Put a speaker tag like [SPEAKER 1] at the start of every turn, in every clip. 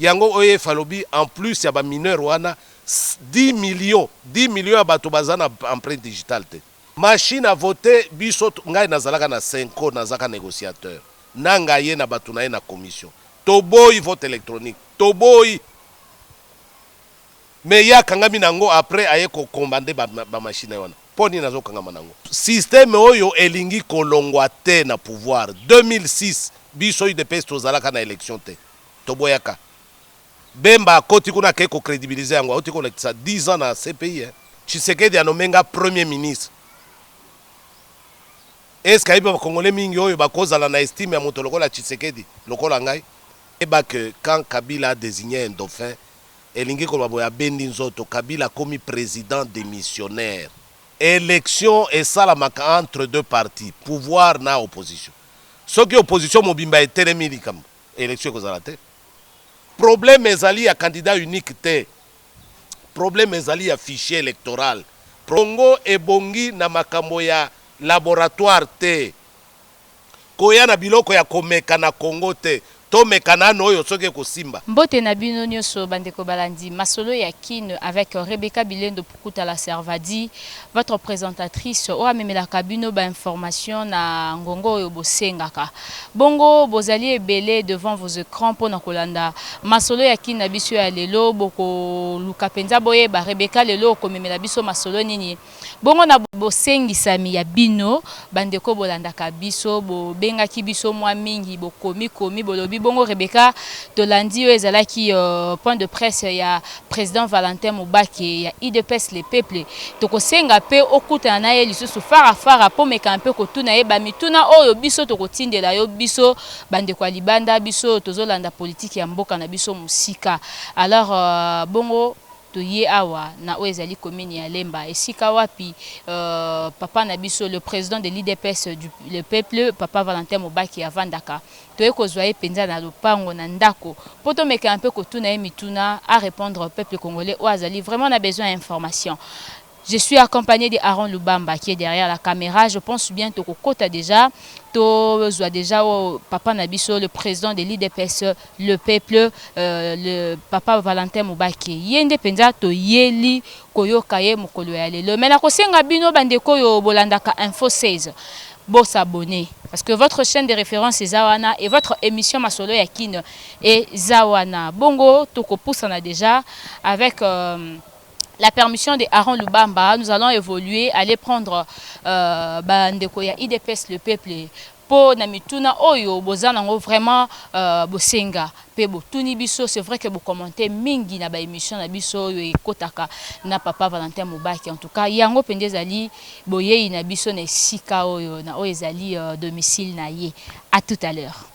[SPEAKER 1] Yango OIF alobi, en plus ya bamineur wana 10 millions, 10 millions ya bato baza na empreinte digitale te. Machine à voter, biso, ngai nazalaka na CENCO, nazalaka négociateur na ngai, ye na bato na ye na commission. Toboyi vote électronique, toboyi, mais ye akangami nango. Après aye kocommander bamachine wana. Mpo nini azokangama nango? Système oyo elingi kolongwa te na pouvoir. 2006, biso UDPS tozalaka na élection te, toboyaka. Bemba akoti kuna, akei kocrédibiliser yango, auti kolekisa 10 ans na CPI, hein. Tshisekedi anommer nga premier ministre. Est-ce ayebi bakongole mingi oyo bakozala na estime ya moto lokola Tshisekedi, lokola ngai? Eba que quand Kabila a désigné un dauphin, elingi koloba boye, abendi nzoto. Kabila akomi président démissionnaire. Élection esalamaka entre deux partis, pouvoir na opposition. Soki opposition mobimba etelemi likambo, élection ekozala te. Problème ezali ya candidat unique te, problème ezali ya fichier électoral. Congo ebongi na makambo ya laboratoire te, koya na biloko ya komeka na Congo te. Tomeka nano oyo, soki ekosimba.
[SPEAKER 2] Mbote na bino nyonso, bandeko balandi Masolo ya Kine avec Rebecca Bilendo Pukuta la Servadi, votre présentatrice oyo amemelaka bino bainformation na ngongo oyo bosengaka. Bongo bozali ebele devant vos écrans mpona kolanda Masolo ya Kine na biso ya lelo. Bokoluka mpenza boyeba Rebecca lelo okomemela biso masolo nini. Bongo na bosengisami ya bino, bandeko bolandaka biso, bobengaki biso mwa mingi, bokomi komi, bolobi bongo: "Rebecca, tolandi oyo ezalaki point de presse ya président Valentin Mubake ya UDPS le peuple. Tokosenga mpe okutana na ye lisusu farafara mpo meka mpe kotuna ye bamituna oyo biso tokotindela yo, biso bandeko ya libanda, biso tozolanda politike ya mboka na biso mosika." Alors bongo toye awa na oyo ezali commune ya Lemba, esika wapi papa na biso, le président de l'UDPS du le peuple, papa Valentin Mubake, avandaka. Toye kozwa ye mpenza na lopango, na ndako, mpo tomeka mpe kotuna ye mituna, à répondre au peuple congolais oyo azali vraiment na besoin ya information. Je suis accompagné de Aaron Lubamba qui est derrière la caméra. Je pense bien tokokota déjà, tozwa déjà au papa na biso, le président de l'UDPS le peuple, le papa Valentin Mubake. Ye nde mpenza toyeli koyoka ye mokolo ya lelo. Mais nakosenga bino, bandeko oyo bolandaka Info 16, s'abonner parce que votre chaîne de référence eza wana et votre émission Masolo ya Kine eza wana. Bongo tokopusana déjà avec la permission de Aaron Lubamba, nous allons évoluer, aller prendre bandeko ya UDPS le peuple mpo na mituna oyo boza nango vraiment bosenga mpe botuni biso. C'est vrai que bocommenter mingi na baémission na biso oyo ekotaka na papa Valentin Mubake. En tout cas, yango mpenza ezali boyei na biso na esika oyo, na oyo ezali domicile na ye. À tout à l'heure.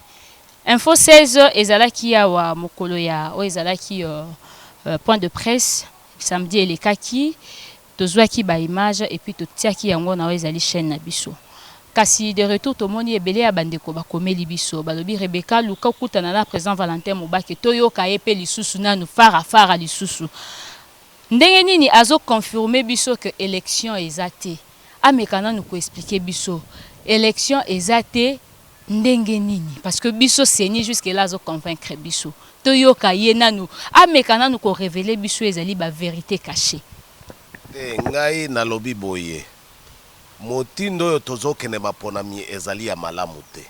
[SPEAKER 2] Info 16 ezalaki awa mokolo ya oyo ezalaki point de presse samedi elekaki. Tozwaki baimage et puis totiaki yango na oyo ezali chaîne na biso. Kasi de retour, tomoni ebele ya bandeko bakomeli biso, balobi: "Rebeka, luka okutana na président Valentin Mubake, toyoka ye mpe lisusu nanu farafara lisusu ndenge nini azoconfirmer biso ke élection eza te. Ameka nanu koexpliquer biso élection eza te ndenge nini, parce que biso CENI jusque là azoconvaincre biso. Toyoka ye nanu, ameka nanu korévéler biso ezali bavérité cachée."
[SPEAKER 1] Te, ngai nalobi boye: motindo oyo tozokende maponami ezali ya malamu te.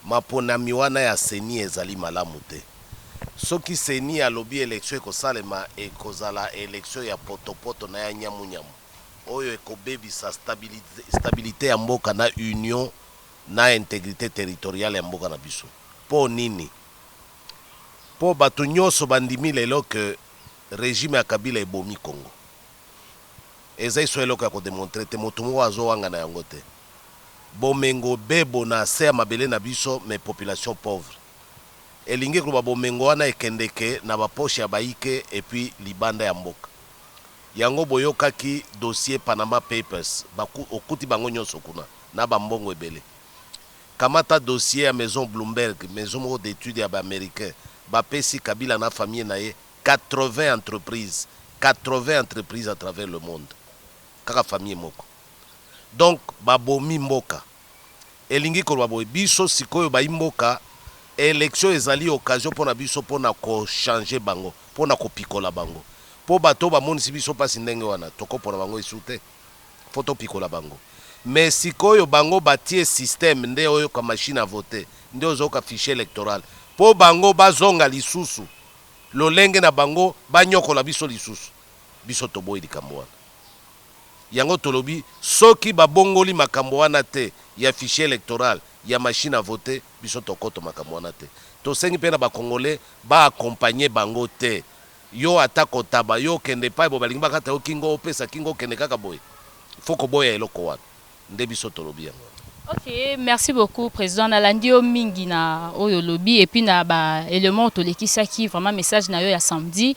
[SPEAKER 1] Maponami wana ya CENI ezali malamu te. Soki CENI alobi élection ekosalema, ekozala élection ya potopoto na ya nyamunyamu oyo ekobebisa stabilité ya mboka na union na intégrité territoriale ya mboka na biso. Mpo nini? Mpo bato nyonso bandimi lelo ke régime ya Kabila ebomi Congo. Eza iso eloko ya kodémontrer te, moto moko azowanga na yango te. Bomengo bebo na se ya mabele na biso, mais population pauvre. Elingi koloba bomengo wana ekendeke na bapoche ya baike et puis libanda ya mboka. Yango boyokaki dossier Panama Papers, okuti bango nyonso kuna na bambongo ebele. Kamata dossier ya maison Bloomberg, maison moko d'étude ya baaméricain, bapesi Kabila na famille na ye 80 entreprises, 80 entreprises à travers le monde, kaka famille moko. Donc babomi mboka. Elingi koloba boye: biso sikoyo bayi mboka Election ezali occasion mpo na biso mpo na ko changer bango, mpo na kopikola bango. Mpo bato oyo bamonisi biso mpasi ndenge wana, tokopona bango lisusu te. Faut topikola bango. Mais sikoyo bango batie système nde oyoka machine à voter, nde ozoyoka fichier electoral mpo bango bazonga lisusu lolenge na bango banyokola biso lisusu. Biso toboyi likambo wana. Yango tolobi soki babongoli makambo wana te ya fichier electoral, ya machine à voter, biso tokoto makambo wana te. Tosengi mpe na ba Congolais ba accompagner bango te. Yo ata kotaba, yo okende epai boye balingi bakata yo kingo, opesa kingo okende kaka boye. Il faut koboya eloko wana. Nde biso tolobi yango.
[SPEAKER 2] Ok, merci beaucoup président. Nalandi yo mingi na oyo lobi et puis na ba éléments tolekisaki vraiment message na yo ya samedi.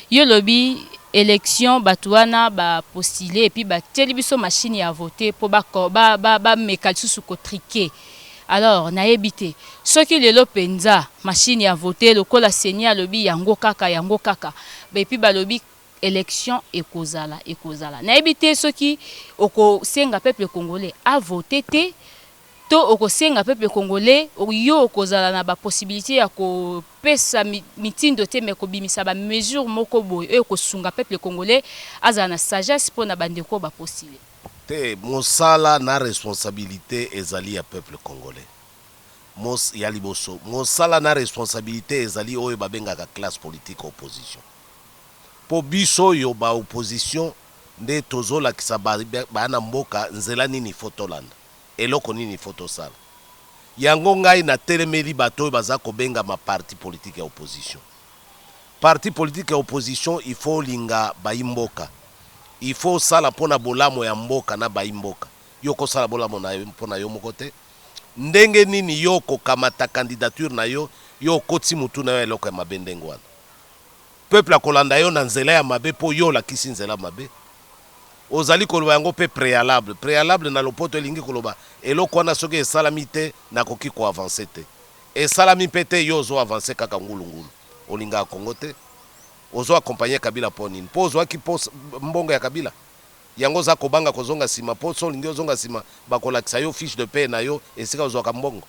[SPEAKER 2] Yo lobi élection bato wana ba postuler et puis batieli biso machine ya voter po ba ba ba, ba meka lisusu ko triquer. Alors nayebi te soki lelo penza machine ya voter lokola CENI alobi yango kaka yango kaka et puis balobi élection ekozala ekozala, nayebi te soki okosenga peuple congolais a voter te to okosenga peuple congolais yo okozala na bapossibilité ya kopesa mitindo te, mais kobimisa bamesure moko boye oyo ekosunga peuple congolais azala na sagesse mpona bandeko bapostule.
[SPEAKER 1] Te, mosala na responsabilité ezali ya peuple congolais. Ya liboso, mosala na responsabilité ezali oyo babengaka classe politique, opposition, mpo biso oyo baopposition nde tozolakisa bana mboka nzela nini faut tolanda, eloko nini faut tosala. Yango ngai natelemeli bato oyo baza kobengama parti politique ya opposition. Parti politique ya opposition, il faut olinga bayi mboka, il faut osala mpona bolamo ya mboka na bayi mboka. Yo kosala bolamo na mpo na yo moko te. Ndenge nini yo okokamata candidature na yo, yo okoti mutu na yo eloko ya mabe ndenge wana? Peuple akolanda yo na nzela ya mabe mpo yo olakisi nzela mabe. Ozali koloba yango mpe préalable. Préalable na lopoto elingi koloba eloko wana soki esalami te, nakoki koavancer te. Esalami mpe te, yo ozo avancer kaka ngulungulu. Olingaka Kongo te. Ozo accompagner Kabila mpo nini? Mpo ozwaki mbongo ya Kabila. Yango oza kobanga kozonga nsima, mpo so olingi ozonga nsima, bakolakisa yo fiche de paie na yo esika ozwaka mbongo.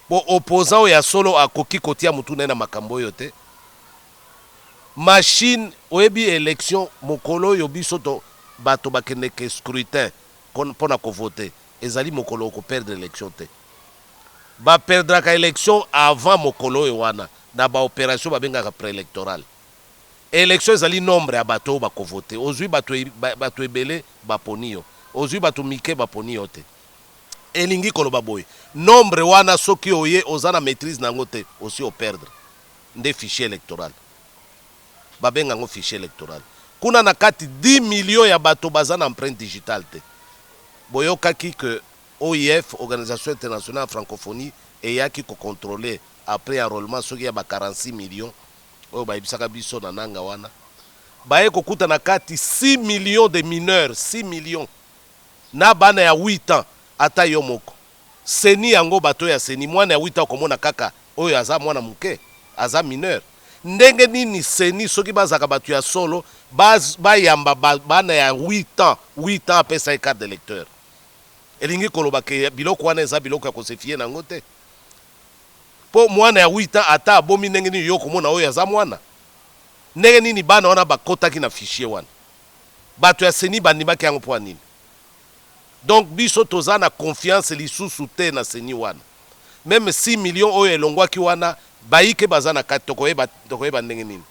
[SPEAKER 1] Mpo opposant oyo ya solo akoki kotia mutu na ye na makambo oyo te. Machine, oyebi élection mokolo oyo biso to bato bakendeke scrutin mpona kovote, ezali mokolo okoperdre élection te. Baperdraka élection avant mokolo oyo wana na baopération babengaka préélectorale. Élection ezali nombre ya bato oyo bakovote. Ozwi bato ebele, baponi yo. Ozwi bato mike, baponi yo te. Elingi koloba boye, nombre wana soki oye oza na maîtrise na yango te, osi operdre. Nde fichier électoral, babenga yango fichier électoral. Kuna na kati 10 millions ya bato baza na empreinte digitale te. Boyokaki ke OIF, Organisation internationale ya francophonie, eyaki kocontrôler après enrôlement soki ya ba 46 millions oyo bayebisaka biso na nanga wana, baye kokuta na kati 6 millions de mineurs, 6 millions na bana ya 8 ans. Ata yo moko CENI yango, bato ya CENI, mwana ya 8 ans okomona kaka oyo aza mwana moke, aza mineur. Ndenge nini CENI, soki bazalaka bato ya solo, bayamba bana ya 8 ans, 8 ans apesa ye carte d'électeur? Elingi koloba ke biloko wana eza biloko ya kose fier nango te, mpo mwana ya 8 ans, ata abomi ndenge nini, yo komona oyo aza mwana. Ndenge nini bana wana bakotaki na fichier wana? Bato ya CENI bandimaki yango mpo ya nini? Donc biso toza na confiance lisusu te na CENI wana. Même 6 millions oyo elongwaki wana, bayike baza na kati, tokoyeba, tokoyeba ndenge nini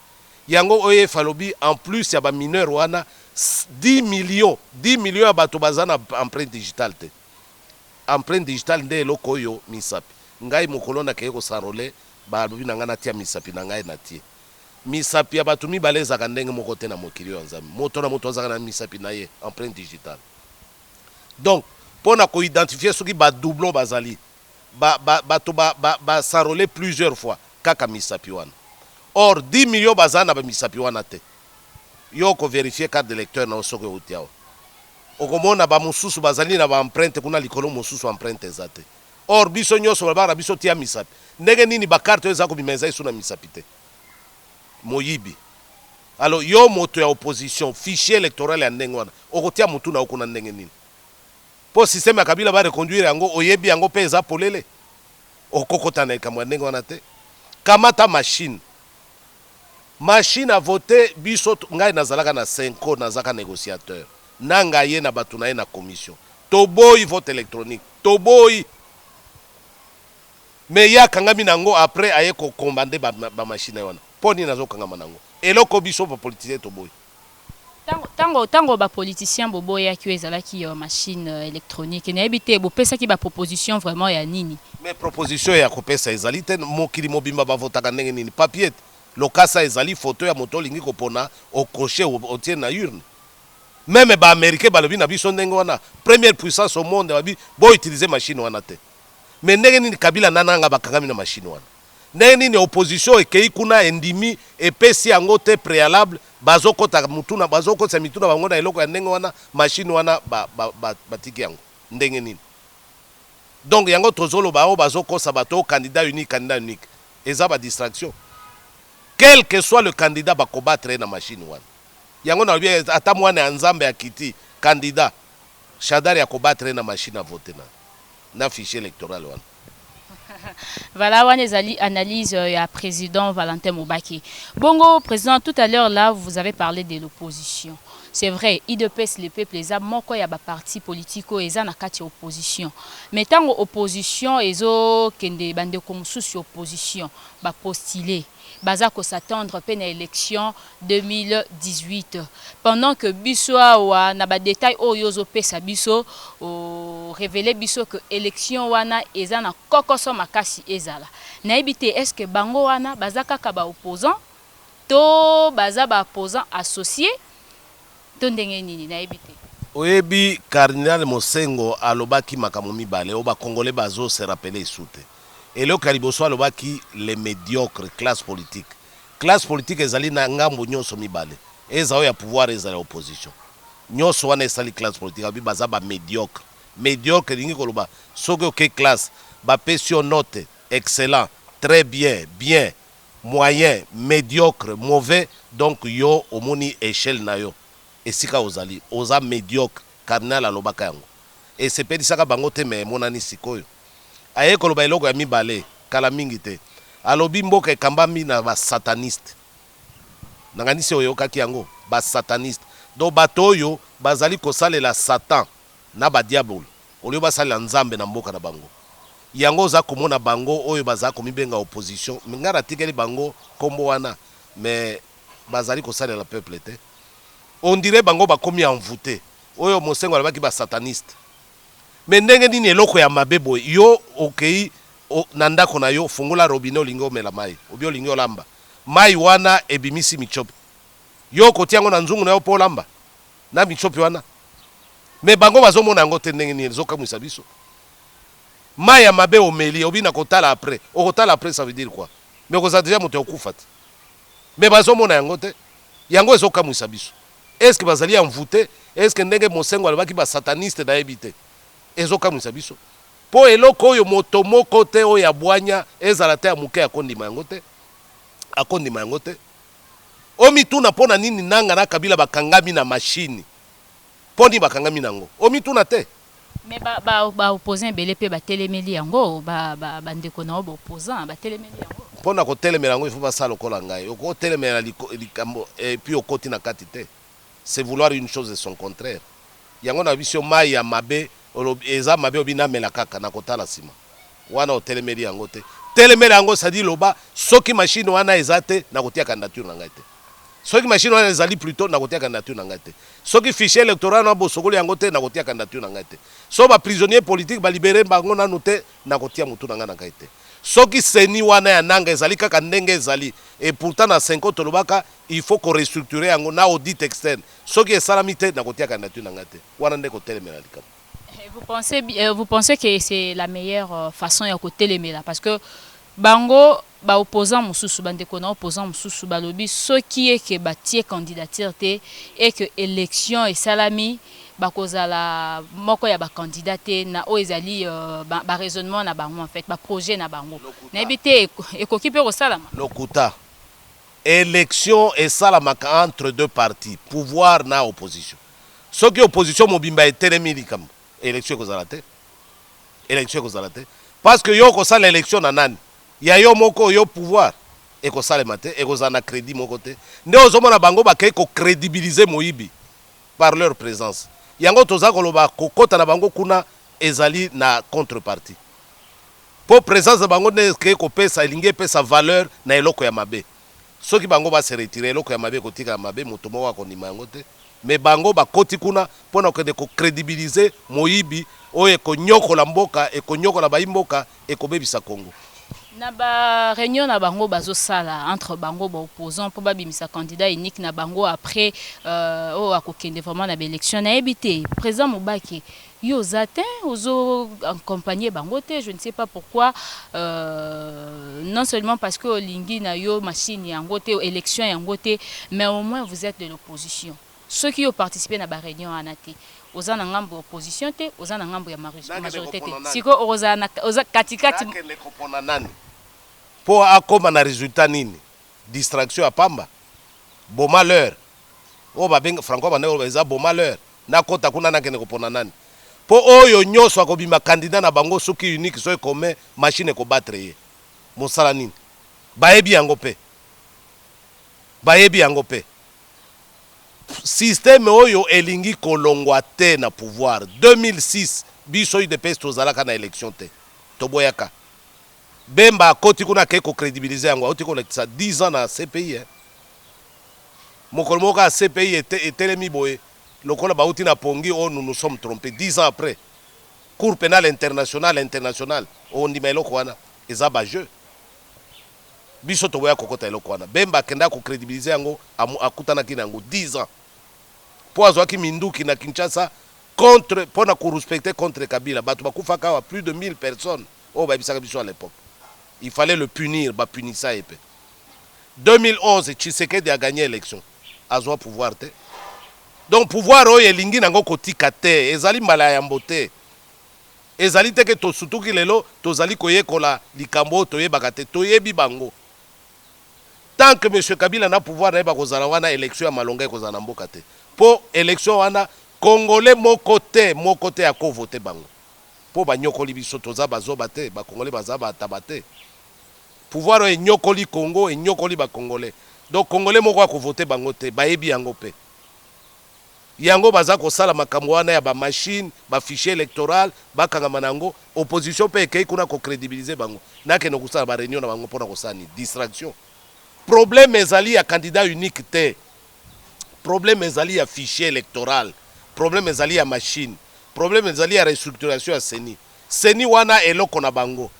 [SPEAKER 1] yango? Oyo alobi, en plus ya bamineur wana 10 millions, 10 millions ya bato baza na empreinte digitale te. Empreinte digitale nde eloko oyo misapi. Ngai mokolo nakei kos'enrôler, balobi na ngai natia misapi na ngai. Natie misapi ya bato mibale ezalaka ndenge moko te na mokili oyo ya Nzambe. Moto na moto azalaka na misapi na ye, empreinte digitale. Donc mpo na koidentifier soki badoublon bazali, bato bas'enrôler plusieurs fois, kaka misapi wana. Or 10 millions baza na bamisapi wana te. Yo okovérifier carte d'électeur na yo, soki outi awa, okomona bamosusu bazali na baempreinte kuna likolo, mosusu empreinte eza te. Or biso nyonso balobaka na biso tia misapi. Ndenge nini bakarte oyo eza kobima eza esu na misapi te? Moyibi. Alors yo moto ya opposition, fichier électoral ya ndenge wana, okotia motu na yo kuna ndenge nini? Mpo système ya Kabila bareconduire yango, oyebi yango mpe eza polele. Okokota na likambo ya ndenge wana te. Kamata machine. Machine à voter, biso, ngai nazalaka na CENCO, nazalaka négociateur. Na ngai ye na bato na ye na commission. Toboyi vote électronique. Toboyi. Mais ye akangami nango, après aye kocommander bamachine wana. Mpo nini azokangama nango? Eloko biso bapoliticien toboyi.
[SPEAKER 2] Ntango bapoliticien boboyaki oyo ezalaki machine électronique, nayebi te bopesaki baproposition vraiment ya nini?
[SPEAKER 1] Mais proposition ya kopesa ezali te. Mokili mobimba bavotaka ndenge nini? Papier te, lokasa ezali photo ya moto olingi kopona, ococher, otie na urne. Même baaméricain balobi na biso ndenge wana, première puissance au monde, babi boutiliser machine wana te. Mais ndenge nini Kabila na Nanga bakangami na machine wana? Ndenge nini opposition ekei kuna, endimi, epesi yango te préalable, bazokota mutuna, bazokotisa mituna bango na eloko ya ndenge wana, machine wana batiki yango ndenge nini? Donc yango tozoloba, oyo bazokosa bato, oyo candidat unique, candidat unique, eza badistraction. Quel que soit le candidat, bakobattre ye na machine wana. Yango nalobi, ata mwana ya Nzambe akiti candidat, Shadary akobattre ye na machine à voter na fichier électoral wana.
[SPEAKER 2] Voilà, wana ezali analyse ya président Valentin Mubake. Bongo président, tout à l'heure là, vous avez parlé de l'opposition. C'est vrai, UDPS le peuple eza moko ya baparti politique oyo eza na kati ya opposition. Mais ntango opposition ezokende, bandeko mosusu ya opposition bapostule, baza kos'attendre mpe na élection 2018, pendant que biso awa na badetail oyo ozopesa biso, orévéler biso que élection wana eza na kokoso makasi ezala. Nayebi te, est ce que bango wana baza kaka baopposant to baza baopposant associé to ndenge nini? Nayebi te.
[SPEAKER 1] Oyebi, cardinal Mosengo alobaki makambo mibale oyo bakongole bazose rappeler esu te. Eloko ya liboso alobaki, les médiocres, classe politique. Classe politique ezali na ngambo nyonso mibale, eza oyo ya pouvoir, ezala ya opposition, nyonso wana esali classe politique. Alobi baza bamédiocre. Médiocre elingi koloba soki oke classe, bapesi yo note excellent, très bien, bien, moyen, médiocre, mauvais. Donc yo omoni échelle na yo esika ozali, oza médiocre. Cardinal alobaka yango, esepelisaka bango te, me emonani sikoyo. Aye koloba eloko ya mibale kala mingi te, alobi mboka ekambami na basataniste. Nanganisi oyokaki yango, basataniste. Donc bato oyo bazali kosalela Satan na badiabole oyo basalela Nzambe na mboka na bango. Yango oza komona bango oyo baza komibenga opposition, ngai natikeli bango nkombo wana, mais bazali kosalela peuple te. On dirait bango bakomi envoûté. Oyo Mosengo alobaki, basataniste. Mais ndenge nini eloko ya mabe boye, yo okei na ndako na yo, fungola robinet, olingi omela mai, obi olingi olamba, mai wana ebimisi michopi, yo okotia yango na nzungu na yo mpo olamba na michopi wana? Mais bango bazomona yango te. Ndenge nini? Ezokamwisa biso. Mai ya mabe omeli, obi na kotala après. Okotala après, ça veut dire quoi? Mais okozala déjà moto ya okufa te. Mais bazomona yango te. Yango ezokamwisa biso. Est ce que bazali envoûté? Est ce que ndenge Mosengo alobaki, basataniste? Nayebi te. Ezokamwisa biso, mpo eloko oyo moto moko te oyo abwanya, ezala te ya moke, akondima yango te, akondima yango te. Omituna mpo na nini Nanga na Kabila bakangami na machine? Mpo nini bakangami nango? Omituna te.
[SPEAKER 2] Mais baopposant ebele mpe batelemeli yango, bandeko na yo baopposant batelemeli yango.
[SPEAKER 1] Mpo na kotelemela yango, il faut basala lokola ngai. Okotelemela likambo et puis okoti na kati te. C'est vouloir une chose et son contraire. Yango na biso, mai ya mabe eza mabe, obi namela kaka na kotala nsima wana, otelemeli yango te. Telemela yango, c'est-à-dire loba: soki machine wana eza te, nakotia candidature na ngai te. Soki machine wana ezali, plutôt nakotia candidature na ngai te. Soki fichier électoral na bosokoli yango te, nakotia candidature na ngai te. So baprisonnier politique balibérer bango nanu te, nakotia motu na ngai na ngai te. Soki CENI wana ya Nanga ezali kaka ndenge ezali, et pourtant na CENCO tolobaka il faut korestructurer yango na audit externe, soki esalami te, nakotia candidature na ngai te. Wana nde kotelemela likambo.
[SPEAKER 2] Vous pensez que c'est la meilleure façon ya kotelemela? Parce que bango baopposant mosusu, bandeko na opposant mosusu balobi soki eke batie candidature te, eke élection esalami, bakozala moko ya bacandidat te. Na oyo ezali baraisonnement na bango, en fait baprojet na bango, nayebi te ekoki mpe kosalama.
[SPEAKER 1] Lokuta. Élection esalamaka entre deux partis, pouvoir na opposition. Soki opposition mobimba etelemi likambo, élection ekozala te, élection ekozala te. Parce que yo okosala élection na nani? Ya yo moko, yo pouvoir ekosalema te, ekozala na crédit moko te. Nde ozomona bango bakei kocrédibiliser moyibi par leur présence. Yango toza koloba, kokɔta na bango kuna ezali na contrepartie, mpo présence na bango nde ekei kopesa, elingi epesa valeur na eloko ya mabe. Soki bango base retirer, eloko ya mabe ekotikala mabe, moto moko akondima yango te. Mais bango bakoti kuna mpona kokende kocrédibiliser moyibi oyo ekonyokola mboka, ekonyokola bayi mboka, ekobebisa Congo.
[SPEAKER 2] Na baréunion na bango bazosala entre bango baopposant mpo babimisa candidat unique na bango après oyo akokende vraiment na baélection, nayebi te, président Mobake, yo oza te, ozo accompagner bango te. Je ne sais pas pourquoi. Non seulement parce que olingi na yo machine yango te, élection yango te, mais au moins vous êtes de l'opposition. Soki yo participer na baréunion wana te, oza na ngambo ya opposition te, oza na ngambo ya majorité te, sikoyo okozala oza katikati.
[SPEAKER 1] Nakende kopona nani mpo akóma na résultat nini? Distraction ya pamba, boma l'heure oyo babenga franco banda eza boma l'heure. Nakota kuna, nakende kopona nani mpo oyo nyonso akobima candidat na bango? Soki unique, so ekome machine ekobattre ye, mosala nini? Bayebi yango mpe, bayebi yango mpe. Système oyo elingi kolongwa te na pouvoir. 2006, biso UDPS tozalaka na élection te, toboyaka. Bemba akoti kuna, akei kocrédibiliser yango. Auti kolekisa 10 ans na CPI, eh. Mokolo moko ya CPI etelemi boye lokola bauti na pongi oyo, nous nous sommes trompés. 10 ans après, Cour pénale internationale ondima eloko wana eza bajeu. Biso toboya kokota eloko wana. Bemba akenda kocrédibiliser yango, akutanaki na yango 10 ans mpo azwaki minduki na Kinshasa contre, mpo na korespecter contre Kabila. Bato bakufaka awa, plus de 1000 personnes oyo bayebisaka biso à l'époque. Il fallait le punir, bapunisa ye mpe. 2011, Tshisekedi a gagné élection, azwa pouvoir te. Donc pouvoir oyo elingi nango kotika te. Ezali mbala ya yambo te, ezali te ke tosutuki lelo tozali koyekola likambo oyo toyebaka te. Toyebi bango. Tant que monsieur Kabila na pouvoir na ye bakozala wana, élection ya malonga ekozala na mboka te, mpo élection wana Congolais moko te, moko te akovote bango, mpo banyokoli biso. Toza bazoba te, Bacongolais baza bataba te. Pouvoir oyo enyokoli Congo, enyokoli Bacongolais. Donc Congolais moko akovote bango te, bayebi yango mpe. Yango baza kosala makambo wana ya bamachine, bafichier électoral, bakangama na yango. Opposition mpe ekei kuna kocrédibiliser bango. Nakende kosala baréunion na bango mpona kosala nini? Distraction. Problème ezali ya candidat unique te, problème ezali ya fichier électoral, problème ezali ya machine, problème ezali ya restructuration ya CENI. CENI wana eloko na bango,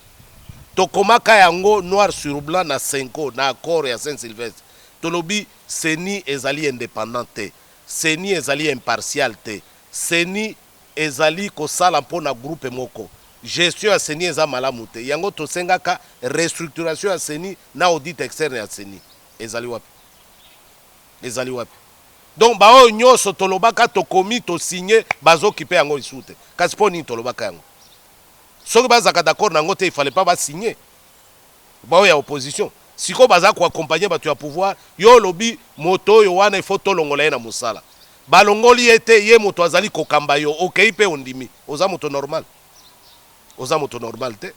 [SPEAKER 1] tokomaka yango noir sur blanc na CENCO, na accord ya Saint Sylvestre. Tolobi CENI ezali indépendant te, CENI ezali impartial te, CENI ezali kosala mpo na groupe moko. Gestion ya CENI eza malamu te. Yango tosengaka restructuration ya CENI na audit externe ya CENI. Ezali wapi? Ezali wapi? Donc baoyo nyonso tolobaka, tokomi, tosigner, bazokipe yango lisusu te. Kasi mpo nini tolobaka yango? Soki bazalaka d'accord na yango te, il fallait pas basigner. Baoyo ya opposition sikoyo baza koaccompagner bato ya pouvoir. Yo olobi moto oyo wana, ifo tolongola ye na mosala. Balongoli ye te, ye moto azali kokamba yo, okei mpe ondimi. Oza moto normal? Oza moto normal te.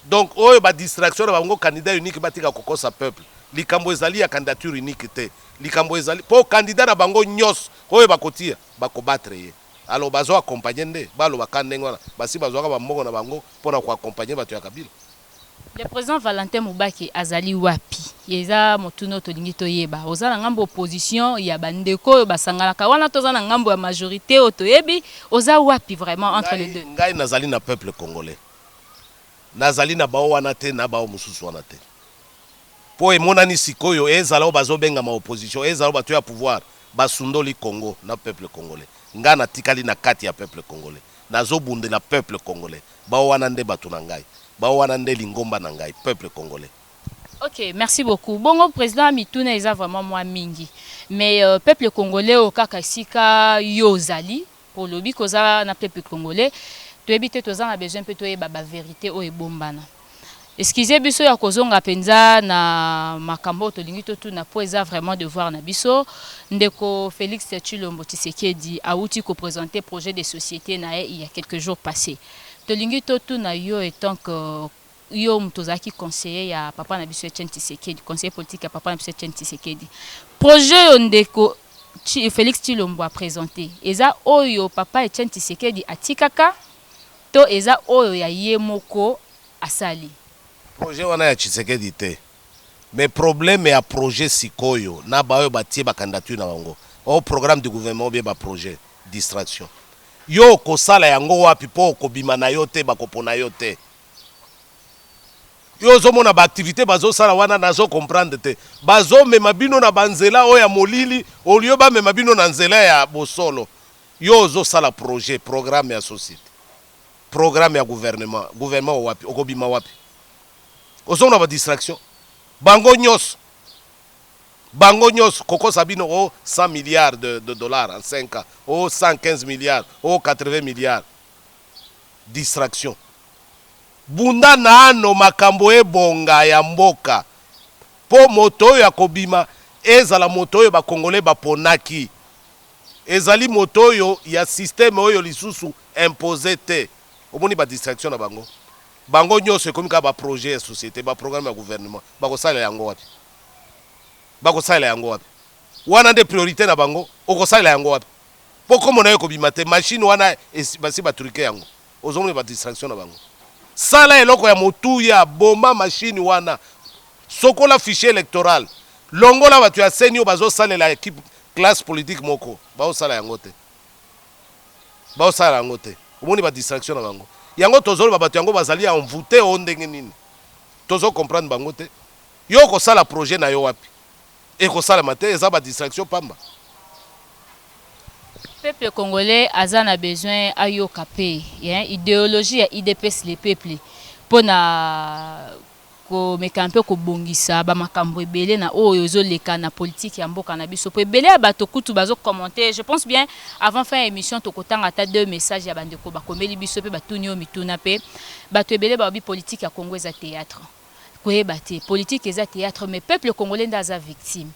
[SPEAKER 1] Donc oyo badistraction na bango, candidat unique, batika kokosa peuple. Likambo ezali ya candidature unique te. Likambo ezali mpo candidat na bango nyonso oyo bakotia, bakobattre ye. Alors bazo accompagner nde balobaka ndenge wana, basi bazwaka bambongo na bango mpona koaccompagner bato ya Kabila.
[SPEAKER 2] Le président Valentin Mubake azali wapi? Eza motuna oyo tolingi toyeba. Oza na ngambo opposition ya bandeko oyo basanganaka wana, toza na ngambo ya majorité oyo toyebi. Oza wapi vraiment entre les deux?
[SPEAKER 1] Ngai nazali na peuple congolais. Nazali na bao wana te, na bao mosusu wana te, mpo emonani sikoyo, ezala oyo bazobengama opposition, ezala oyo bato ya pouvoir, basundoli Congo na peuple congolais. Ngai natikali na kati ya peuple congolais, nazobundela peuple congolais. Bao wana nde bato na ngai, bao wana nde lingomba na ngai, peuple congolais.
[SPEAKER 2] Ok, merci beaucoup. Bongo président, mituna eza vraiment mwa mingi, mais peuple congolais oyo kaka esika yo ozali, olobi koza na peuple congolais, toyebi te, toza na besoin mpe toyeba bavérité oyo ebombana. Excuse biso ya kozonga mpenza na makambo oyo tolingi totuna, mpo eza vraiment devoir na biso. Ndeko Félix Tshilombo Tshisekedi awuti koprésenter projet de société na ye il y a quelques jours passés. Tolingi totuna yo etant que yo moto ozalaki conseiller ya papa na biso Etienne Tshisekedi, conseiller politique ya papa na biso Etienne Tshisekedi. Projet oyo ndeko Félix Tshilombo a présenté, eza oyo papa Etienne Tshisekedi atikaka to eza oyo ya ye moko asali?
[SPEAKER 1] Projet wana ya Tshisekedi te, mais problème ya projet sikoyo na baoyo batie bacandidature na bango o programme du gouvernement ou bien baprojet, distraction. Yo okosala yango wapi mpo okobima na yo te, bakopona yo te? Yo ozomona baactivité bazosala wana, nazocomprendre te. Bazomema bino na banzela oyo ya molili au lieu bamema bino na nzela ya bosolo. Yo ozosala projet, programme ya société, programme ya gouvernement. Gouvernement wapi? Okobima wapi? Ozomona badistraction bango nyonso, bango nyonso kokosa bino o 100 milliards de dollars en 5 ans, o 115 milliards, o 80 milliards. Distraction. Bunda nano makambo ebonga ya mboka, mpo moto oyo akobima ezala moto oyo bakongole baponaki, ezali moto oyo ya système oyo lisusu imposé te. Omoni badistraction na bango, bango nyonso ekomi kaka baprojet ya société, baprogramme ya gouvernement. Bakosalela yango wapi? Bakosalela yango wapi? Wana nde priorité na bango. Okosalela yango wapi mpo komona yo ekobima te? Machine wana basi batruquer yango. Ozomona badistraction na bango. Sala eloko ya motuya, boma machine wana, sokola fichier électoral, longola bato ya CENI oyo bazosalela équipe classe politique moko. Baosala yango te, baosala yango te. Omoni badistraction na bango? Yango tozoloba, bato yango bazali envoûté o ndenge nini, tozocomprendre bango te. Yo okosala projet na yo wapi? Ekosalama te, eza badistraction pamba.
[SPEAKER 2] Peuple congolais aza na besoin ayoka mpe idéologie ya UDPS le peuple mpona komeka mpe kobongisa bamakambo ebele na oyo ezoleka na politike ya mboka na biso, po ebele ya bato kutu bazocommenter. Je pense bien, avant fin ya émission, tokotanga ata deux messages ya bandeko bakomeli biso mpe batuni oyo mituna. Mpe bato ebele balobi politike ya Congo eza théâtre. Koyeba te politique eza théâtre, mais peuple congolais nde aza victime.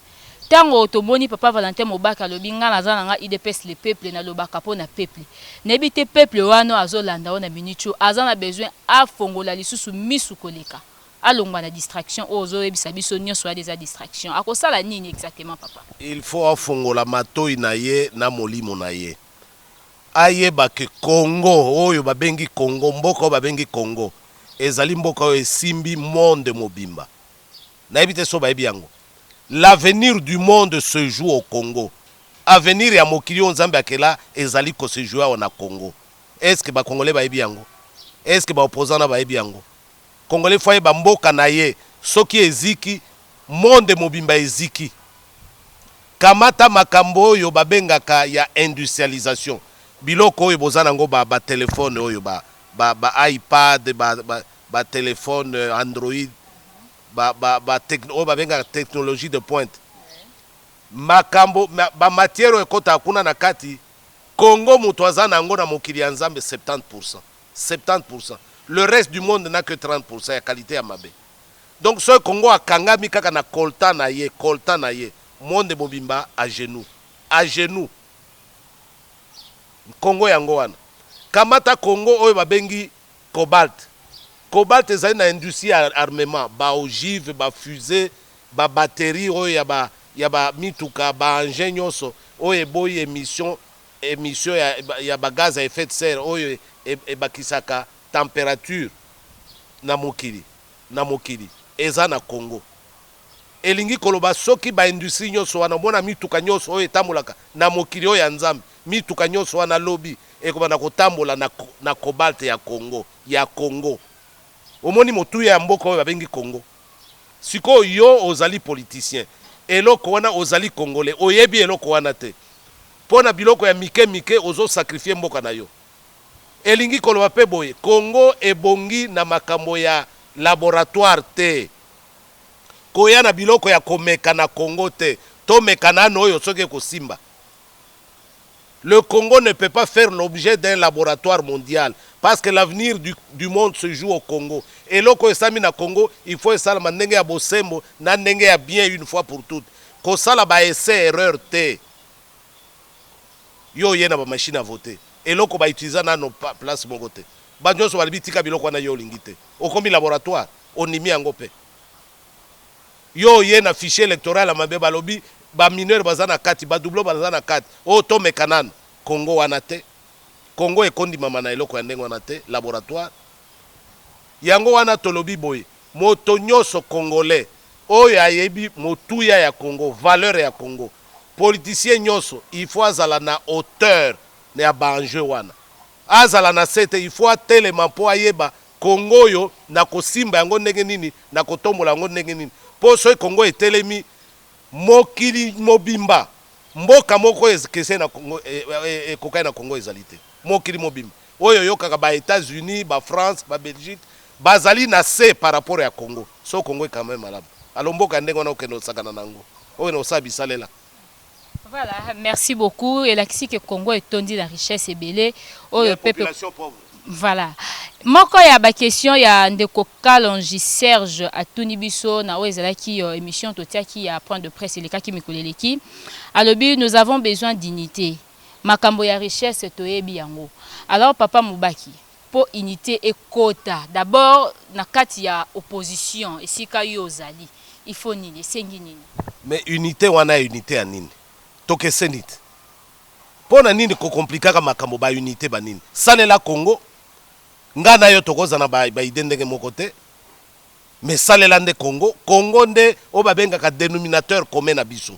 [SPEAKER 2] Ntango tomoni papa Valentin Mobaka alobi: "Ngai naza na nga UDPS le peuple, nalobaka mpo na peuple." Nayebi te, peuple wana azolanda oyo na minute oyo aza na besoin afongola lisusu misu koleka, alongwa na distraction oyo ozoyebisa biso nyonso wana eza distraction. Akosala nini exactement, papa?
[SPEAKER 1] Il faut afongola matoi na ye na molimo na ye, ayeba ke Congo oyo babengi Congo, mboka oyo babengi Congo, ezali mboka oyo esimbi monde mobimba. Nayebi te so bayebi yango. L'avenir du monde se joue au Congo. Avenir ya mokili oyo Nzambe akela ezali kose jouer awa na Congo. Est ce que bacongolais bayebi yango? Est ce que baopposant na bayebi yango? Congolais faut ayeba mboka na ye soki eziki, monde mobimba eziki. Kamata makambo oyo babengaka ya industrialisation, biloko oyo boza nango, batelefone ba oyo ba iPad, batelefone ba Android, oyo babengaka technologie de pointe. Makambo bamatière oyo ekɔtaka kuna na kati, Congo moto aza na yango na mokili ya Nzambe 70, 70. Le reste du monde n'a que 30 ya qualité ya mabe. Donc soki Congo akangami kaka na coltan na ye, coltan na ye, monde mobimba à genoux, à genoux. Congo yango wana. Kamata Congo oyo babengi cobalt. Cobalt ezali na industrie ya armement, baogive, bafusée, babatterie oyo ya bamituka, baengin nyonso oyo eboyi émission ya bagaz à effet de serre oyo ebakisaka température na mokili. Na mokili eza na Congo. Elingi koloba soki baindustrie nyonso wana, omona mituka nyonso oyo etambolaka na mokili oyo ya Nzambe, mituka nyonso wana lobi ekobanda kotambola na cobalt ya Congo, ya Congo. Omoni motuya ya mboka oyo babengi Congo? Sikoyo yo ozali politicien, eloko wana ozali congolais, oyebi eloko wana te. Mpo na biloko ya mike mike ozosacrifier mboka na yo. Elingi koloba mpe boye, Congo ebongi na makambo ya laboratoire te, koya na biloko ya komeka na Congo te. Tomeka nano oyo soki ekosimba. Le Congo ne peut pas faire l'objet d'un laboratoire mondial parce que l'avenir du monde se joue au Congo. Eloko esami na Congo, il faut esalama ndenge ya bosembo na ndenge ya bien une fois pour toutes. Kosala ba essai erreur te. Yo oye na bamachine à voter, eloko bautiliza nano place moko te. Bato nyonso balobi tika biloko wana, yo olingi te, okomi laboratoire, ondimi yango mpe. Yo oye na fichier électoral ya mabe, balobi bamineur baza na kati, badoublon baza na kati, oyo tomeka nano Congo wana te. Congo ekondimama na eloko ya ndenge wana te, laboratoire. Yango wana tolobi boye, moto nyonso congolais oyo ayebi motuya ya Congo, valeur ya Congo, politicien nyonso, il faut azala na hauteur ya baenjeu wana. Azala na se te, il faut atelema mpo ayeba Congo oyo na kosimba yango ndenge nini, na kotombola yango ndenge nini. Mpo soki Congo etelemi, mokili mobimba, mboka moko ekeseni na Congo, ekokani na Congo ezali te. Mokili mobimba oyo oyokaka ba États-Unis, ba France, ba Belgique, bazali na se par rapport ya Congo. So Congo ekame malamu, alo mboka ya ndenge wana okende osakana na yango, okende kosala bisalela.
[SPEAKER 2] Voilà, merci beaucoup. Elakisi ke Congo etondi na richesse ebele oyo pepe
[SPEAKER 1] population pauvre.
[SPEAKER 2] Voilà, moko ya baquestion ya ndeko Kalonji Serge atuni biso na oyo ezalaki émission totiaki ya point de presse elekaki mikolo eleki. Alobi: nous avons besoin d'unité, makambo ya richesse toyebi yango. Alors papa Mubake, mpo unité ekota d'abord na kati ya opposition esika yo ozali, il faut nini, esengi nini?
[SPEAKER 1] Mais unité wana ya unité ya nini? Tokeseni te. Mpo na nini kokomplikaka makambo baunité banini? Salela Congo. Nga na yo tokoza na baidées ndenge moko te, mais salela nde Congo. Congo nde oyo babengaka dénominateur commun na biso.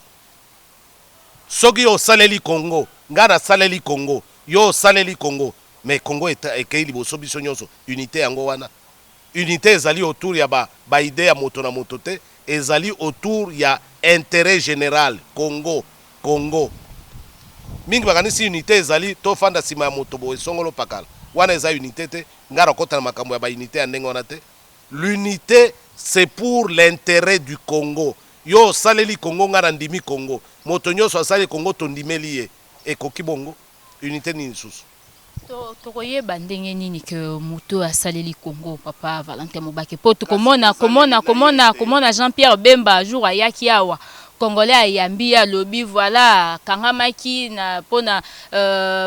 [SPEAKER 1] Soki yo osaleli Congo, nga nasaleli Congo, yo osaleli Congo, mais Congo ekei liboso biso nyonso. Unité yango wana. Unité ezali autour ya baidées ya moto na moto te, ezali autour ya intérêt général, Congo. Congo mingi bakanisi unité ezali tofanda nsima ya moto boye songolo pakala. Wana eza unité te. Ngai nakota na makambo ya baunité ya ndenge wana te. L'unité, c'est pour l'intérêt du Congo. Yo osaleli Congo, ngai nandimi Congo, moto nyonso asali Congo, tondimeli ye, ekoki bongo. Unité nini lisusu?
[SPEAKER 2] Tokoyeba ndenge nini ke moto asaleli Congo, papa Valentin Mubake? Mpo tokomona komona komona komona Jean Pierre Bemba, jour ayaki awa, congolais ayambi ye, alobi voilà, akangamaki na mpona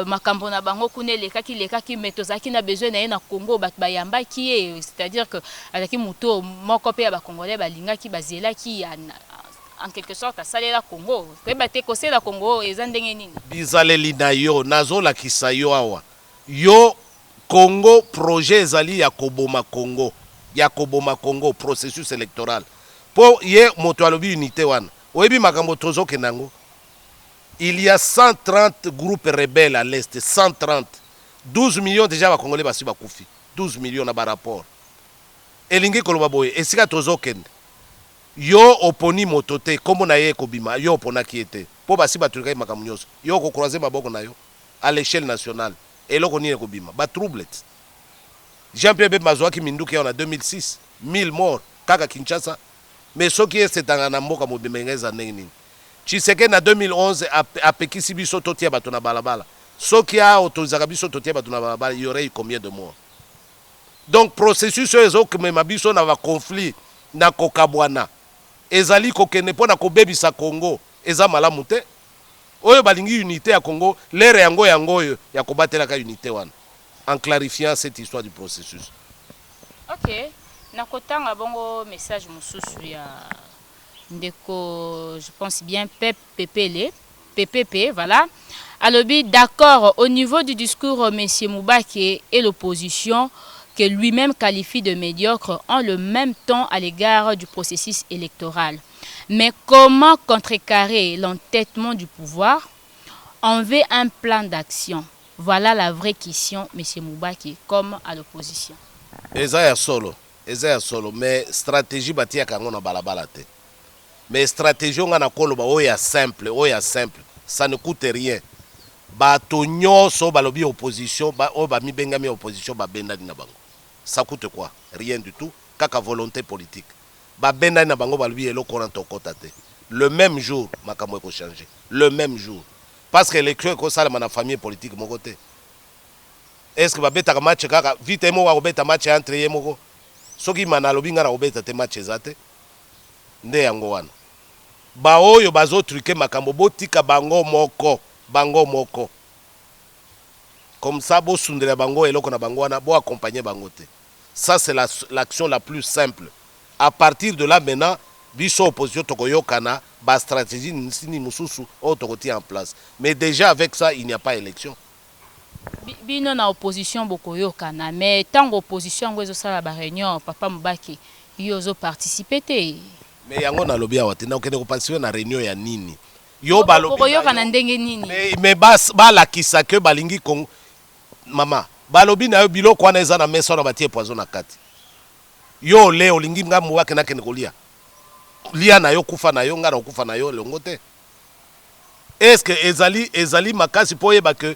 [SPEAKER 2] makambo na bango kuna elekaki lekaki, mais tozalaki na besoin na ye na Congo. Bato bayambaki ye, c'est-à-dire que azalaki moto moko mpe ya bacongolais balingaki, bazelaki ya en quelque sorte asalela Congo. Koyeba te kosala Congo eza ndenge nini?
[SPEAKER 1] Bizaleli na yo nazolakisa yo awa. Yo Congo, projet ezali ya koboma Congo, ya koboma Congo, processus électoral. Mpo ye moto alobi unité wana, oyebi makambo tozokende yango. Il y a 130 groupes rebelles à l'est, 130, 12 millions déjà bacongolais basi bakufi, 12 millions na barapport. Elingi koloba boye, esika tozokende, yo oponi moto te, nkombo na ye ekobima, yo oponaki ye te, mpo basi batruquaki makambo nyonso. Yo okocroiser maboko na yo à l'échelle nationale, eloko nini ekobima? Batrouble. Jean Pierre Bemba azwaki minduki awa na 2006, 1000 morts kaka Kinshasa. Mais soki esetanga na mboka mobimba, engai eza ndenge nini? Tshisekedi na 2011 apekisi biso totia bato na balabala. Soki aautorisaka biso totia bato na balabala, il y aurait eu combien de morts? Donc processus oyo ezomema biso na baconflit, na kokabwana, ezali kokende mpo na kobebisa Congo, eza malamu te. Oyo balingi unité ya Congo, l'heure yango yango oyo ya kobatelaka unité wana en clarifiant cette histoire du processus.
[SPEAKER 2] Ok, nakotanga bongo message mosusu ya ndeko, je pense bien Pep Pepele PPP, voilà. Alobi: d'accord au niveau du discours, monsieur Mubake et l'opposition que lui-même qualifie de médiocre ont le même ton à l'égard du processus électoral. Mais comment contrecarrer l'entêtement du pouvoir? On veut un plan d'action. Voilà la vraie question, monsieur Mubake, comme à l'opposition.
[SPEAKER 1] Eza ya solo, eza ya solo, mais stratégie batiaka yango na balabala te. Mais stratégie oyo nga na koloba, oyo ya simple, oyo ya simple, ça ne coûte rien. Bato nyonso balobi opposition, oyo bamibengami opposition, babendani na bango. Ça coûte quoi? Rien du tout, kaka volonté politique. Babendani na bango, balobi eloko wana tokɔta te. Le même jour makambo ekochange, le même jour, parce que élection ekosalema na famille politique moko te. Est ce que babetaka match kaka vite? Ye moko akobeta match entre ye moko. Soki mana alobi ngai nakobeta te, match eza te. Nde yango wana baoyo bazotruquer makambo, botika bango moko, bango moko. Comme ça bosundela bango eloko na bango wana, boaccompagne bango te. Ça, c'est l'action la plus simple. À partir de là maintenant, biso opposition tokoyokana bastratégie nini mosusu oyo tokotia en place. Mais déjà, avec ça, il n'y a pas élection.
[SPEAKER 2] Bino na opposition bokoyokana, mais ntango opposition yango ezosala baréunion, papa Mobake, yo ozoparticipe te.
[SPEAKER 1] Mais yango nalobi awa te. Nakokende koparticipe na réunion ya nini? Yo balobi
[SPEAKER 2] Bokoyokana ndenge nini?
[SPEAKER 1] Mais balakisa ke balingi Congo. Mama, balobi na yo, biloko wana eza na mesa wana, batie poison na kati. Yo ole olingi nga Mobake nakende kolia? Lia na yo, kufa na yo, nga na kokufa na yo elongo te. Est ce que ezali makasi mpo oyeba ke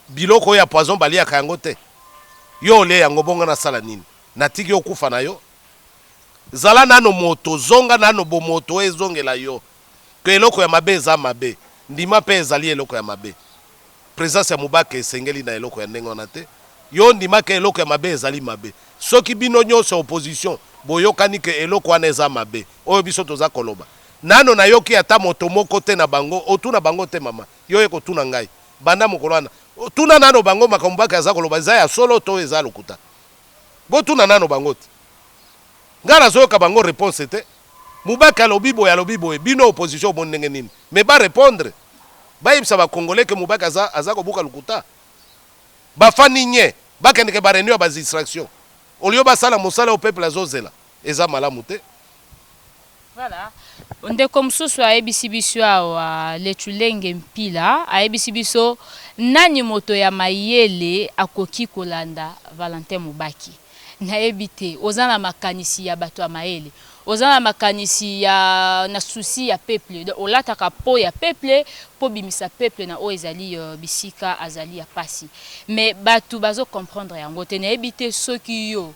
[SPEAKER 1] biloko oyo ya poison baliaka yango te? Yo olie yango, bongo nasala nini? Natiki yo, kufa na yo. Zala nano moto, zonga nano bomoto oyo ezongela yo ke eloko ya mabe eza mabe. Ndima mpe ezali eloko ya mabe. Présence ya Mobake esengeli na eloko ya ndenge wana te. Yo ndimaka eloko ya mabe ezali mabe. Soki bino nyonso opposition boyokani ke eloko wana eza mabe, oyo biso toza koloba nano, nayoki ata moto moko te na bango. Otuna bango te, mama. Yo ye kotuna ngai banda mokolo wana. Tuna nano bango, makambo Mobake aza koloba eza ya solo to eza lokuta? Botuna nano bango te. Ngai nazoyoka bango réponse te. Mobake alobi boye, alobi boye, bino opposition omoni ndenge nini? Mais barépondre, bayebisa bacongolais ke Mobake aza kobuka lokuta. Bafandi nye, bakendeke baréunion ya badistraction au lieu basala mosala oyo peuple azozela. Eza malamu te.
[SPEAKER 2] Voilà. Ndeko mosusu ayebisi biso awa, Letulenge Mpila, ayebisi biso: nani moto ya mayele akoki kolanda Valentin Mobaki? Nayebi te. Oza na makanisi ya bato ya mayele, oza na makanisi ya na souci ya peuple. Donc olataka po ya peuple mpo bimisa peuple na oyo ezali bisika azali ya pasi, mais bato bazocomprendre yango te. Nayebi te soki yo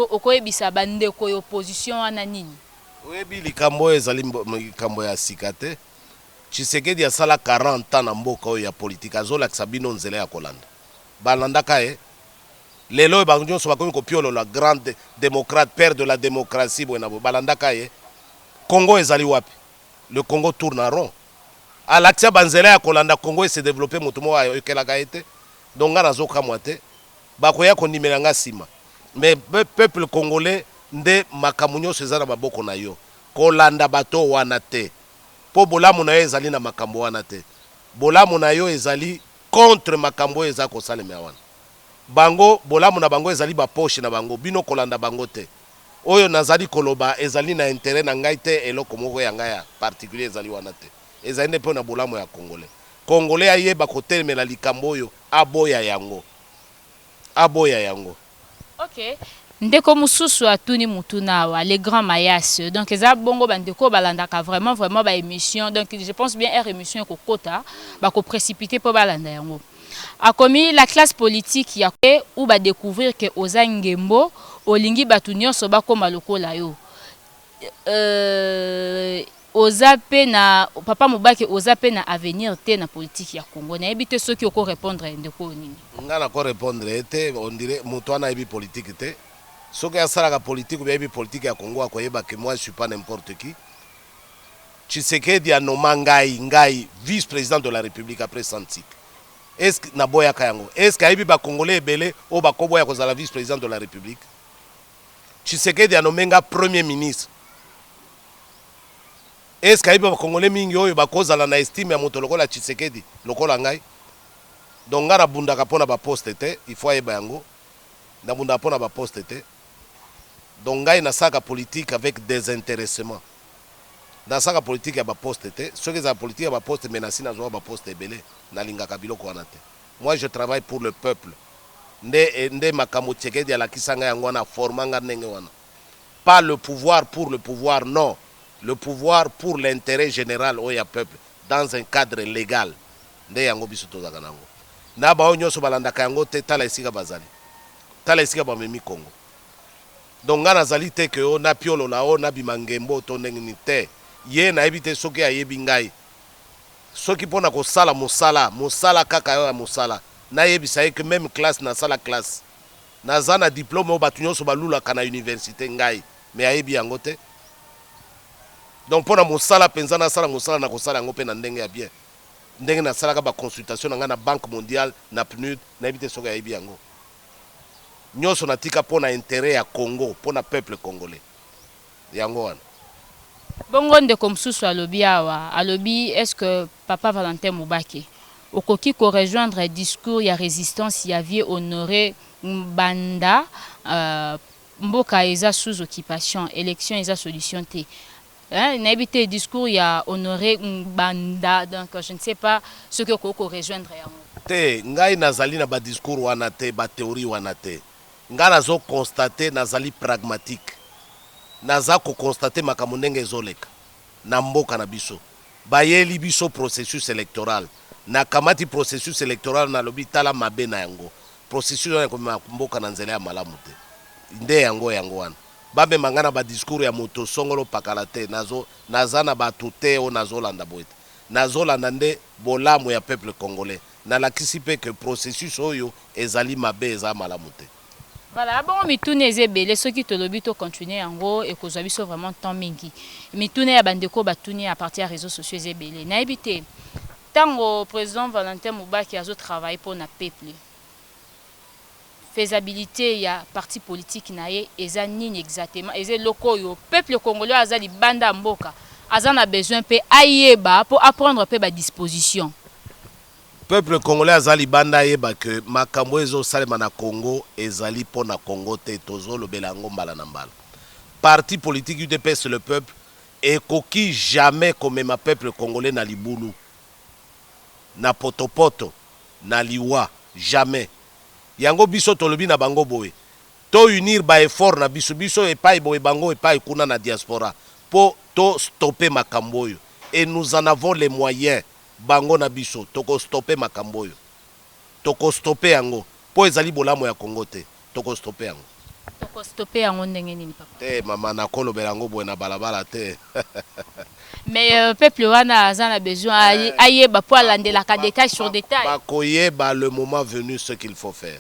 [SPEAKER 2] okoyebisa bandeko ya opposition wana nini.
[SPEAKER 1] Oyebi, likambo oyo ezali likambo ya sika te. Tshisekedi asala 40 ans na mboka oyo ya politike, azolakisa bino nzela ya kolanda. Balandaka ye. Lelo oyo bango nyonso bakomi kopiolola grand démocrate, père de la démocratie, boye na boye. Balandaka ye. Congo ezali wapi? Le Congo tourne en rond. Alakisa banzela ya kolanda, Congo ese développe. Moto moko ayokelaka ye te. Donc nga nazokamwa te, bakoya kondimela nga nsima. Mais peuple congolais nde makambo nyonso eza na maboko na yo. Kolanda bato wana te, mpo bolamu na yo ezali na makambo wana te. Bolamu na yo ezali contre makambo oyo eza kosalema wana. Bango, bolamu na bango ezali bapoche na bango. Bino kolanda bango te. Oyo nazali koloba ezali na intérêt na ngai te, eloko moko ya ngai ya particulier ezali wana te. Ezali nde mpo na bolamu ya Congolais. Congolais ayeba kotelemela likambo oyo, aboya yango, aboya yango.
[SPEAKER 2] Ok, ndeko mosusu atuni mutuna awa, le grand Mayas. Donc eza bongo, bandeko balandaka vraiment vraiment baémission. Donc je pense bien aire émission ekokota, bakoprécipité mpo balanda yango. Akomi: la classe politique ya ou badécouvrir ke oza ngembo, olingi bato nyonso bakóma lokola yo. Oza mpe na papa Mobake, oza mpe na avenir te na politique ya Congo. Nayebi te soki okorépondre ndeko oyo nini.
[SPEAKER 1] Nga nakorépondre ye te. On dirait moto wana ayebi politique te. Soki asalaka politique obi ayebi politique ya Congo, akoyeba ke moi, je suis pas n'importe qui. Tshisekedi anoma ngai vice président de la République après Santik. Est ce que naboyaka yango? Est ce que ayebi bacongolais ebele oyo bakoboya kozala vice président de la République? Tshisekedi anome nga premier ministre. Est ce que ayebi bacongolais mingi oyo bakozala na estime ya moto lokola Tshisekedi, lokola ngai? Donc ngai nabundaka mpo na baposte te. Il faut ayeba yango, nabundaka mpo na baposte te. Donc ngai nasalaka politique avec désintéressement. Nasalaka politique ya baposte te. Soki ezala politique ya baposte, mais nasi nazwaka baposte ebele. Nalingaka biloko wana te. Moi, je travaille pour le peuple. Nde makambo Tshisekedi alakisa ngai yango wana, aforma nga ndenge wana. Pas le pouvoir pour le pouvoir, non, le pouvoir pour l'intérêt général oyo ya peuple, dans un cadre légal. Nde yango biso tozalaka nango. Na baoyo nyonso balandaka yango te, tala esika bazali, tala esika bamemi Congo. Donc ngai nazali te ke o napiolola, o nabima ngembo to ndenge nini te. Ye nayebi te soki ayebi ngai. Soki mpo na kosala mosala, mosala kaka oyo ya mosala, nayebisa ye ke même classe nasala, classe naza na diplôme oyo bato nyonso balulaka na université, ngai. Mais ayebi yango te. Donc mpo na mosala mpenza, nasala mosala na kosala yango mpe na ndenge ya bien. Ndenge nasalaka baconsultation na ngai na Banque mondiale, na PNUD, nayebi te soki ayebi yango nyonso. Natika mpo na intérêt ya Congo, mpo na peuple congolais, yango wana.
[SPEAKER 2] Bongo ndeko mosusu alobi awa, alobi: est ce que papa Valentin Mubake okoki korejoindre discours ya résistance ya vieux Honoré Ngbanda? Mboka eza sous occupation, élection eza solution te, hein? Nayebi te, discours ya Honoré Ngbanda, donc je ne sais pas soki okoki korejoindre yango.
[SPEAKER 1] Te, ngai nazali na badiscours wana te, bathéorie wana te. Ngai nazoconstater, nazali pragmatique, naza koconstater makambo ndenge ezoleka na mboka na biso. Bayeli biso processus électoral, nakamati processus électoral, nalobi: tala mabe na yango. Processus wana ekomema mboka na nzela ya malamu te. Nde yango wana bamema ngai na badiscours ya moto songolo pakala te. Naza na bato te oyo nazolanda boye te. Nazolanda nde bolamu ya peuple congolais. Nalakisi mpe ke processus oyo ezali mabe, eza malamu te.
[SPEAKER 2] Voilà, bongo mituna eza ebele. Soki tolobi tocontinue yango, ekozwa biso vraiment temps mingi. Mituna ya bandeko batuni à partir ya réseaux sociaux eza ebele. Nayebi te, ntango président Valentin Mubake azotravaille mpo na peuple, faisabilité ya parti politique na ye eza nini exactement? Eza eloko oyo peuple congolais aza libanda ya mboka aza na besoin mpe ayeba mpo aprendre mpe badisposition.
[SPEAKER 1] Peuple congolais aza libanda ayeba ke makambo ezosalema na Congo ezali mpo na Congo te. Tozolobela yango mbala na mbala. Parti politique UDPS le peuple ekoki jamais komema peuple congolais na libulu, na potopoto, na liwa, jamais. Yango biso tolobi na bango boye: tounir baeffort na biso, biso epai boye, bango epai kuna na diaspora, mpo tostopper makambo oyo. Et nous en avons les moyens. Bango na biso tokostopper makambo oyo, tokostopper yango mpo ezali bolamu ya Congo te. Tokostopper yango.
[SPEAKER 2] Tokostopper yango ndenge nini, papa?
[SPEAKER 1] Te mama, nakolobela yango boye na balabala te.
[SPEAKER 2] Mais peuple wana aza na besoin ayeba mpo alandelaka détail sur détail.
[SPEAKER 1] Bakoyeba le moment venu ce qu'il faut faire,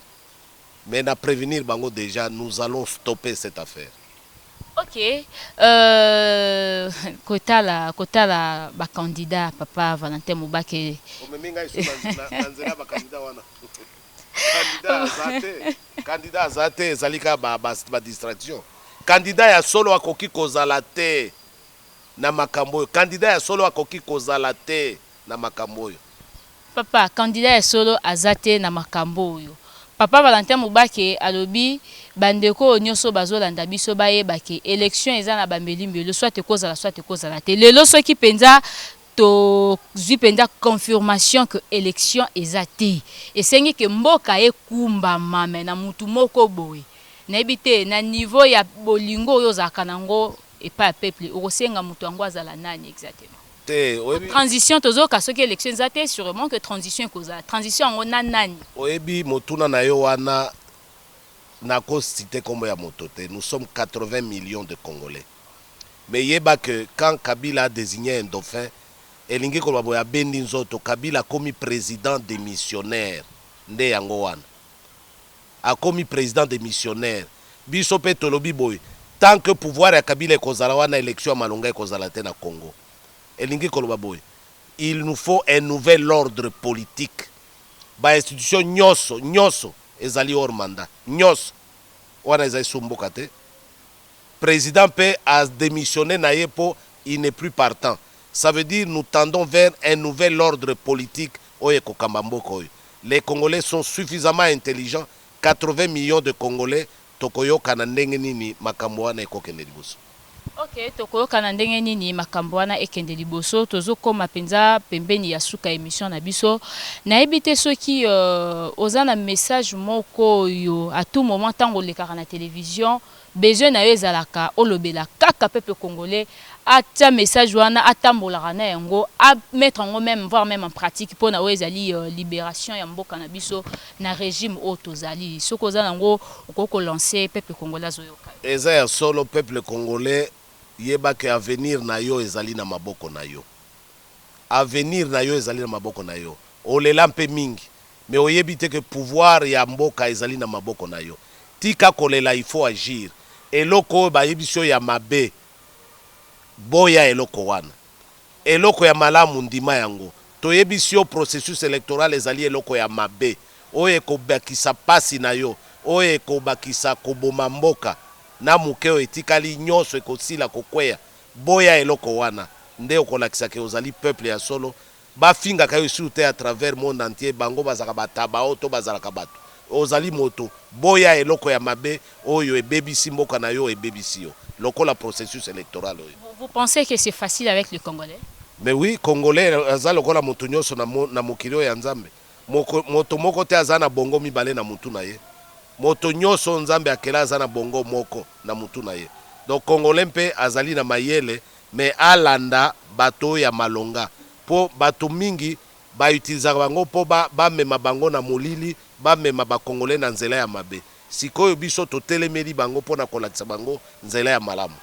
[SPEAKER 1] mais na prévenir bango déjà, nous allons stopper cette affaire.
[SPEAKER 2] Ok, kotala bacandidat, papa Valentin Mubake.
[SPEAKER 1] Omemi ngai so na nzela bacandidat wana. Candidat aza te, candidat aza te, ezali kaka badistraction. Candidat ya solo akoki kozala te na makambo oyo. Candidat ya solo akoki kozala te na makambo oyo.
[SPEAKER 2] Papa, candidat ya solo aza te na makambo oyo. Papa Valentin Mubake alobi bandeko oyo nyonso bazolanda biso bayeba ke élection eza na bambelimbeli, soit ekozala, soit ekozala te. Lelo soki mpenza tozwi mpenza confirmation ke élection eza te, esengi ke mboka ekumbama me na mutu moko boye, nayebi te, na niveau ya bolingo oyo ozalaka nango epai ya peuple, okosenga moto yango azala nani exactement?
[SPEAKER 1] Te, oyebi.
[SPEAKER 2] Transition, tozoyoka soki élection eza te, sûrement que transition ekozala. Transition yango na nani?
[SPEAKER 1] Oyebi, motuna na yo wana, nakociter nkombo ya moto te. Nous sommes 80 millions de Congolais, mais yeba que quand Kabila a désigné un dauphin, elingi koloba boye: abendi nzoto. Kabila akomi président démissionnaire. Nde yango wana akomi président démissionnaire. Biso mpe tolobi boye: tant que pouvoir ya Kabila ekozala wana, élection ya malonga ekozala te na Congo. Elingi koloba boye: il nous faut un nouvel ordre politique. Bainstitution nyonso nyonso ezali hors mandat, nyonso wana ezali so mboka te. Président mpe adémissionné na ye mpo il n'est plus partant. Ça veut dire nous tendons vers un nouvel ordre politique oyo ekokamba mboka oyo. Les Congolais sont suffisamment intelligents, 80 millions de Congolais. Tokoyokana ndenge nini makambo wana ekokende liboso.
[SPEAKER 2] Ok, tokoyokana ndenge nini makambo wana ekende liboso. Tozokóma mpenza pembeni ya suka émission na biso. Nayebi te soki oza na message moko oyo à tout moment ntango olekaka na télévision, besoin na yo ezalaka olobela kaka peuple congolais, atia message wana, atambolaka na yango, amettre yango même, voire même en pratique, mpona oyo ezali libération ya mboka na biso na régime oyo tozali. Soki oza nango, okoki kolancer, peuple congolais azoyoka.
[SPEAKER 1] Eza ya solo. Peuple congolais, yebaka avenir na yo ezali na maboko na yo. Avenir na yo ezali na maboko na yo. Olela mpe mingi, mais oyebi te ke pouvoir ya mboka ezali na maboko na yo. Tika kolela, il faut agir. Eloko oyo bayebisi yo ya mabe, boya eloko wana. Eloko ya malamu, ndima yango. Toyebisi yo, processus électoral ezali eloko ya mabe oyo ekobakisa pasi na yo, oyo ekobakisa koboma mboka na moke oyo etikali nyonso ekosila kokweya. Boya eloko wana, nde okolakisaka ozali peuple ya solo. Bafingaka yo esusu te à travers monde entier, bango bazalaka bataba oyo to bazalaka bato. Ozali moto, boya eloko ya mabe oyo ebebisi mboka na yo, ebebisi yo, lokola processus électoral oyo.
[SPEAKER 2] Vous pensez que c'est facile avec les Congolais?
[SPEAKER 1] Mais oui, Congolais aza lokola moto nyonso na mokili oyo ya Nzambe. Moto moko te aza na bongo mibale na mutu na ye. Moto nyonso Nzambe akela aza na bongo moko na mutu na ye. Donc Congolais mpe azali na mayele, mais alanda bato oyo ya malonga, mpo bato mingi bautilisaka bango mpo bamema bango na molili, bamema Bacongolais na nzela ya mabe. Sikoyo biso totelemeli bango mpona kolakisa bango nzela ya malamu.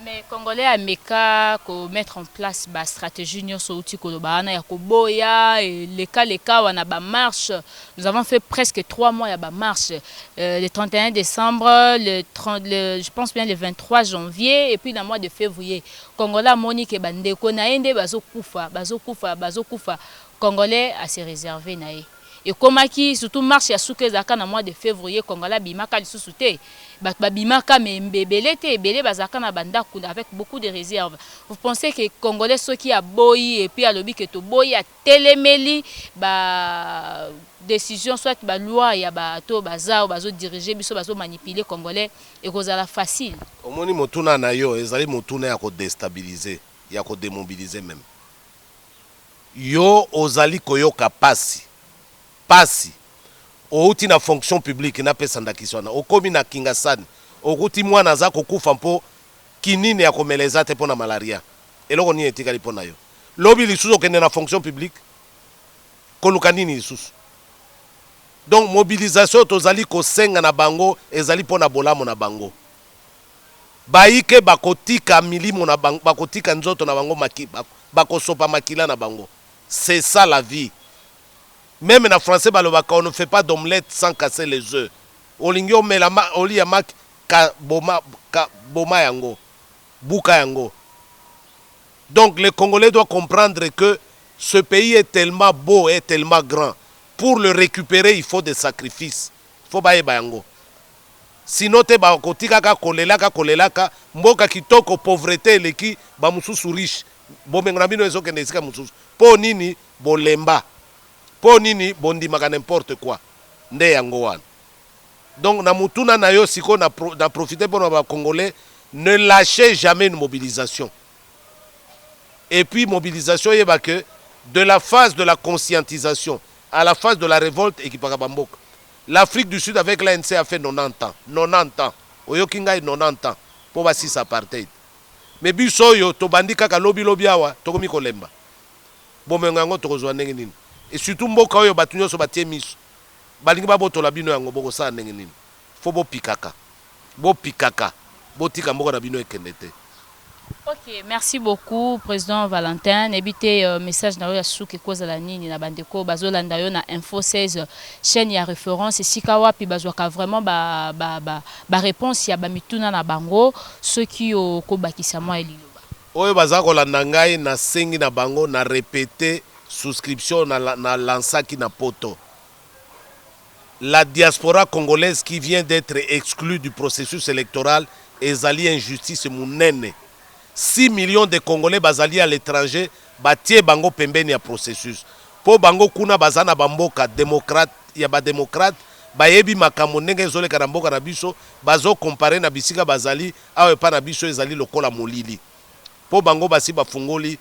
[SPEAKER 2] Mais Congolais ameka mettre en place ba stratégie nyonso outi koloba wana ya koboya lekaleka wana, bamarche. Nous avons fait presque 3 mois ya bamarche, le 31 décembre, le 30, je pense bien le 23 janvier et puis na mois de février. Congolais amoni ke bandeko na ye nde bazokufa, bazokufa, bazokufa. Congolais ase réservé na ye. Ekomaki surtout marche ya suka ezalaka na mois de février. Congolais abimaka lisusu te. Bato babimaka, mais ebele te. Ebele bazalaka na bandako avec beaucoup de réserve. Vous pensez que Congolais soki aboyi et puis alobi ke toboyi, atelemeli ba décision soit baloi ya bato baza oyo bazodirige biso, bazomanipule Congolais, ekozala facile?
[SPEAKER 1] Omoni, motuna na yo ezali motuna ya kodéstabiliser, ya kodémobiliser même. Yo ozali koyoka pasi, pasi outi na fonction publique. Napesa ndakisi wana: okomi na Kingasani, okuti mwana aza kokufa mpo kinini ya komela eza te mpo na malaria. Eloko nini etikali mpo na yo? Lobi lisusu okende na fonction publique koluka nini lisusu? Donc mobilisation tozali kosenga na bango ezali mpo na bolamu na bango. Bayike bakotika milimo na bango, bakotika nzoto na bango, bakosopa makila na bango. C'est ça la vie. Même na français balobaka: on ne fait pas d'omelette sans casser les œufs. Olingi omela olia maki, ka boma, ka boma yango, buka yango. Donc les Congolais doivent comprendre que ce pays est tellement beau et tellement grand. Pour le récupérer, il faut des sacrifices. Il faut bayeba yango, sinon te bakotikaka kolelaka, kolelaka mboka kitoko, pauvreté eleki, bamosusu riche, bomengo na bino ezokende esika mosusu. Mpo nini bolemba? Mpo nini bondimaka n'importe quoi? Nde yango wana. Donc na mutuna na yo sikoyo, na profite mpona Bacongolais: ne lâchez jamais une mobilisation. Et puis mobilisation, oyeba que de la phase de la conscientisation à la phase de la révolte ekipaka bamboka. L'Afrique du Sud avec l'ANC a fait 90 ans, 90 ans, oyoki ngai, 90 ans mpo basisa apartheid. Mais biso oyo tobandi kaka lobilobi awa, tokomi kolemba. Bomengo yango tokozwa ndenge nini? Et surtout mboka oyo bato nyonso batie miso, balingi babotola bino yango, bokosala ndenge nini? Faut bopikaka, bopikaka, botika mboka na bino ekende te.
[SPEAKER 2] Ok, merci beaucoup, président Valentin. Nayebi te message na yo ya suki ekozala nini na bandeko bazolanda yo na Info 16, chaîne ya référence, esika wapi bazwaka vraiment ba, ba, ba, ba réponse ya bamituna na bango. Soki okobakisa mwa liloba.
[SPEAKER 1] Oyo baza kolanda ngai, nasengi na bango na répéter souscription na lansaki na poto. La diaspora congolaise qui vient d'être exclue du processus électoral, ezali injustice monene. 6 millions de Congolais bazali à l'étranger, batie bango pembeni ya processus, mpo bango kuna baza na bamboka démocrate ya badémocrate, bayebi makambo ndenge ezoleka na mboka na biso, bazocomparer na bisika bazali. Awa epa na biso ezali lokola molili, mpo bango basi bafungoli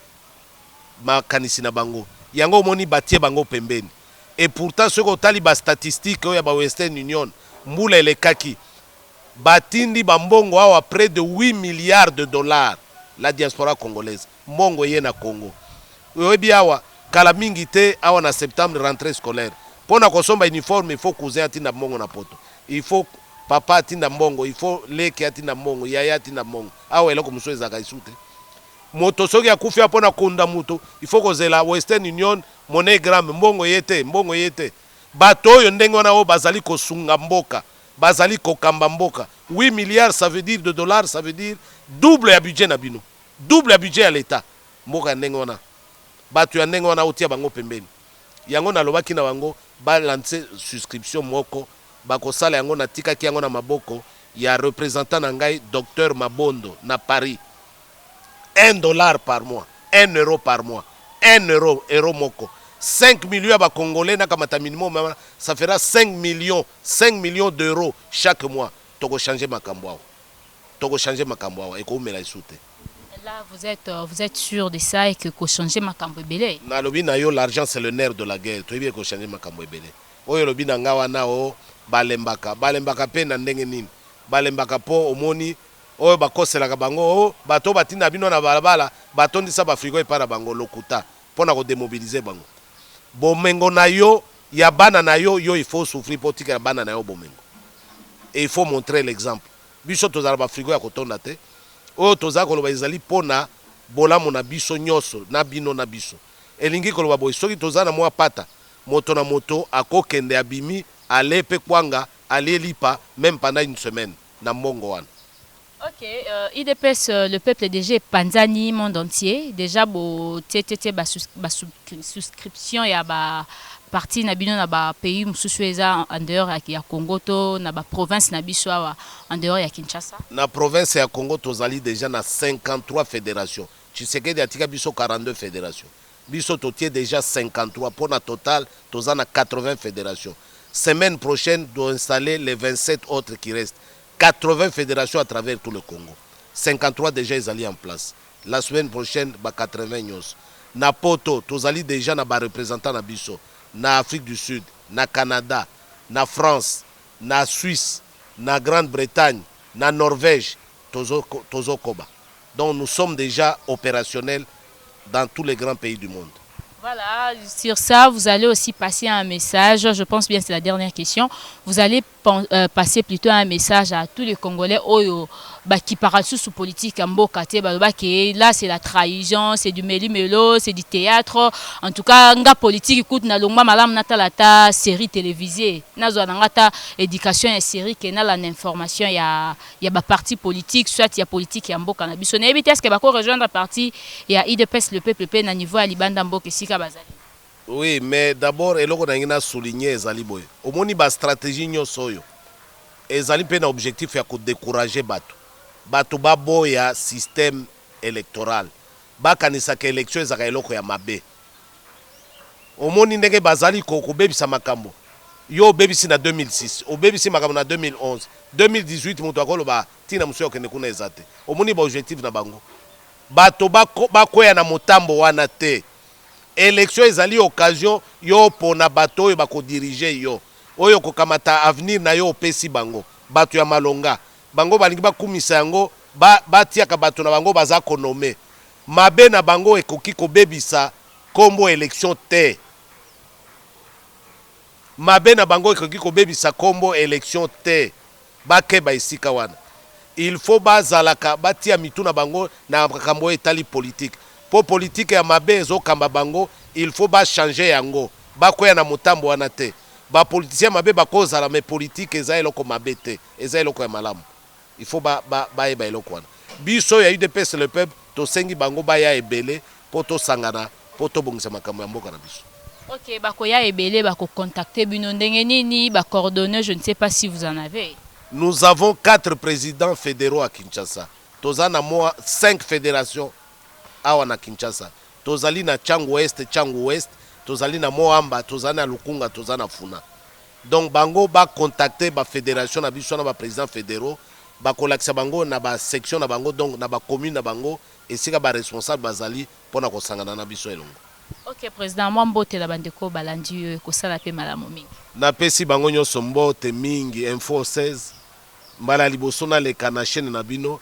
[SPEAKER 1] makanisi na bango. Yango omoni batie bango pembeni. Et pourtant soki otali bastatistique oyo ya baWestern Union, mbula elekaki, batindi bambongo awa près de 8 milliards de dollars. La diaspora congolaise, mbongo eye na Congo. Oyebi awa kala mingi te, awa na septembre, rentrée scolaire, mpo na kosomba uniforme, il faut cousin atinda mbongo na poto, il faut papa atinda mbongo, il faut leki atinda mbongo, yaya atinda mbongo. Awa eloko mosusu ezalaka esu te. Moto soki akufi, mpo na kunda moto, il faut kozela Western Union, MoneyGram, mbongo ye te, mbongo ye te. Bato oyo ndenge wana oyo bazali kosunga mboka, bazali kokamba mboka. 8 milliards, ça veut dire, de dollars, ça veut dire double ya budget na bino, double ya budget ya l'État. Mboka ya ndenge wana. Bato ya ndenge wana otia bango pembeni. Yango nalobaki na bango ba lancer souscription moko, bakosala yango, natikaki yango na maboko ya representant na ngai Docteur Mabondo na Paris. $1 par mois, 1 euro par mois, 1 euro, euro moko. 5 millions ya ba Congolais nakamata minimum wana, ça fera 5 millions, 5 millions d'euros chaque mois. Toko changer makambo awa. Toko changer makambo awa, ekoumela lisusu te.
[SPEAKER 2] Là, vous êtes sûr de ça et que changer makambo ebele?
[SPEAKER 1] Nalobi na yo, l'argent, c'est le nerf de la guerre. Toyebi ekochange makambo ebele. Oyo olobi na nga wana, o balembaka, balembaka mpe na ndenge nini? Balembaka mpo omoni oyo bakoselaka bango, o bato oyo batinda bino na balabala, batondisa bafrigo epai na bango, lokuta mpo na kodémobiliser bango. Bomengo na yo, ya bana na yo, yo il faut souffrir mpo otikela bana na yo bomengo et il faut montrer l'exemple. Biso tozala bafrigo ya kotonda te. Oyo toza koloba ezali mpo na bolamu na biso nyonso, na bino na biso. Elingi koloba boye, soki toza na mwa pata, moto na moto akokende, abimi, ale mpe kwanga, alie lipa même pendant une semaine na mbongo wana.
[SPEAKER 2] Ok, UDPS, le peuple déjà panzani monde entier, déjà bo TTT ba, ba souscription ya ba parti na bino na ba pays mosusu eza en dehors ya Congo to na ba province na biso awa en dehors ya Kinshasa?
[SPEAKER 1] Na province ya Congo, tozali déjà na 53 fédération. Tshisekedi atika biso 42 fédération, biso totie déjà 53, mpo na total toza na 80 fédération. Semaine prochaine doinstaller les 27 autres qui restent, 80 fédérations à travers tout le Congo. 53 déjà ezali en place, la semaine prochaine ba 80 nyonso. Na Poto, tozali déjà na bareprésentant na biso na Afrique du Sud, na Canada, na France, na Suisse, na Grande-Bretagne, na Norvège. Tozokoba. Donc nous sommes déjà opérationnels dans tous les grands pays du monde.
[SPEAKER 2] Voilà, sur ça, vous allez aussi passer un message. Je pense bien, c'est la dernière question. Vous allez passer plutôt un message à tous les Congolais oyo bah, qui parlent sous politique mboka te, bah, là c'est la trahison, c'est du méli-mélo, c'est du théâtre. En tout cas, nga politique écoute na longwa malamu natala ta série télévisée. Nazwa na ta éducation ya série ke na la information ya ba parti politique, soit ya politique ya mboka na biso. Nayebi te, est-ce que bako rejoindre parti ya UDPS le peuple pe na niveau ya libanda mboka esika bazali?
[SPEAKER 1] Oui, mais d'abord eloko na ngai na souligner ezali boye: omoni bastratégie nyonso oyo ezali mpe na objectif ya kodécourager bato, bato baboya système électoral, bakanisaka élection ezalaka eloko ya mabe. Omoni ndenge bazali kobebisa makambo. Yo obebisi na 2006, obebisi makambo na 2011, 2018, moto akoloba ntina mosusu ya okende kuna eza te. Omoni baobjectif na bango, bato bakwea na motambo wana te. Élection ezali occasion yo mpona bato oyo bakodiriger yo, oyo kokamata avenir na yo, opesi bango bato ya malonga. Bango balingi bakumisa yango, batiaka bato na bango baza konommer. Mabe na bango ekoki kobebisa nkombo élection te. Mabe na bango ekoki kobebisa nkombo élection te. Bakeba esika wana. Il faut bazalaka batia mitu na bango na makambo oyo etali politike, mpo politike ya mabe ezokamba bango. Il faut bachanger yango, bakwea na motambo wana te. Bapoliticien mabe bakozala, mais politike eza eloko mabe te, eza eloko ya malamu. Il faut bayeba ba eloko wana. Biso ya UDPS le peuple, tosengi bango baya ebele mpo tosangana, mpo tobongisa makambo ya mboka na biso.
[SPEAKER 2] Ok, bakoya ebele, bakocontacte bino ndenge nini? Bacoordonnées, je ne sais pas si vous en avez.
[SPEAKER 1] Nous avons quatre présidents fédéraux à Kinshasa. Toza na mwa cinq fédérations awa na Kinshasa. Tozali na Tshangu Est, Tshangu Ouest, tozali na Mont-Amba, tozali na Lukunga, toza na Funa. Donc bango bacontacte bafédération na biso na baprésident fédéraux, bakolakisa bango na basection na bango, donc na bacommune na bango esika baresponsable bazali mpona kosangana na biso elongo.
[SPEAKER 2] Ok président, mwa mbote na bandeko balandi oyo, ekosala mpe malamu mingi.
[SPEAKER 1] Napesi bango nyonso mbote mingi. Info 16, mbala ya liboso naleka na chaîne na bino.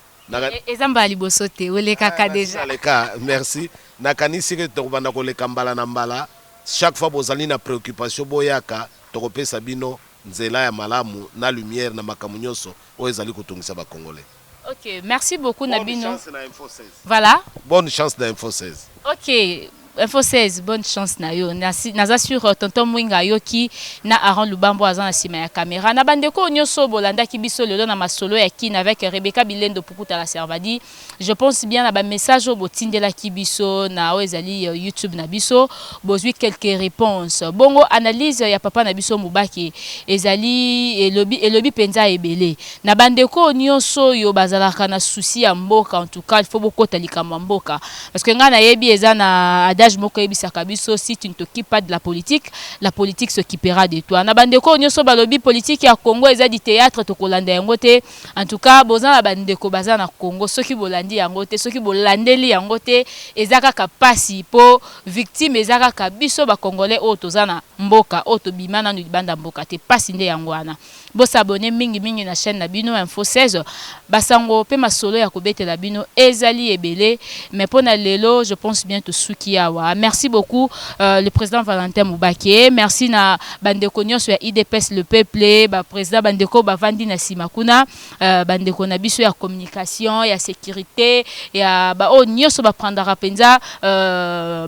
[SPEAKER 2] Eza mbala liboso te, olekaka déjà.
[SPEAKER 1] Naleka, merci. Nakanisi ke tokobanda koleka mbala na mbala. Chaque fois bozali na préoccupation, boyaka, tokopesa bino nzela ya malamu na lumière na makambo nyonso oyo ezali kotungisa Bacongolais.
[SPEAKER 2] Ok, merci beaucoup na
[SPEAKER 1] Bonne
[SPEAKER 2] bino.
[SPEAKER 1] chance na Info 16.
[SPEAKER 2] Voilà.
[SPEAKER 1] Bonne chance na Info 16.
[SPEAKER 2] Ok. Info 16, bonne chance na yo. Naza sur tonton Mwinga ayoki na Aaron Lubambo aza na nsima ya caméra. Na bandeko nyonso bolandaki biso lelo na masolo ya Kin avec Rebecca Bilendo Pukuta la Servadi. Je pense bien na ba message oyo botindelaki biso na oyo ezali YouTube na biso, bozwi quelques réponses. Bongo analyse ya papa na biso Mubake ezali elobi elobi mpenza ebele. Na bandeko nyonso oyo bazalaka na souci ya mboka, en tout cas il faut bokota likambo ya mboka, parce que ngai nayebi eza na adage moko eyebisaka biso: si tu ne t'occupes pas de la politique, la politique s'occupera de toi. Na bandeko nyonso balobi politique ya Congo eza du théâtre, tokolanda yango te, en tout cas boza na bandeko baza na Congo. Soki bolandi yango te, soki bolandeli yango te, eza kaka pasi, mpo victime eza kaka biso bacongolais oyo toza na mboka, oyo tobima nanu libanda mboka te. Pasi nde yango wana. Bos'abonner mingimingi na chaîne na bino Info 16. Basango mpe masolo ya kobetela bino ezali ebele, mais mpo na lelo, je pense bien tosuki awa. Merci beaucoup le président Valentin Mubake. Merci na bandeko nyonso ya UDPS le peuple, baprésident, bandeko bavandi na nsima kuna, bandeko na biso ya communication, ya sécurité, ya baoyo nyonso baprendaka mpenza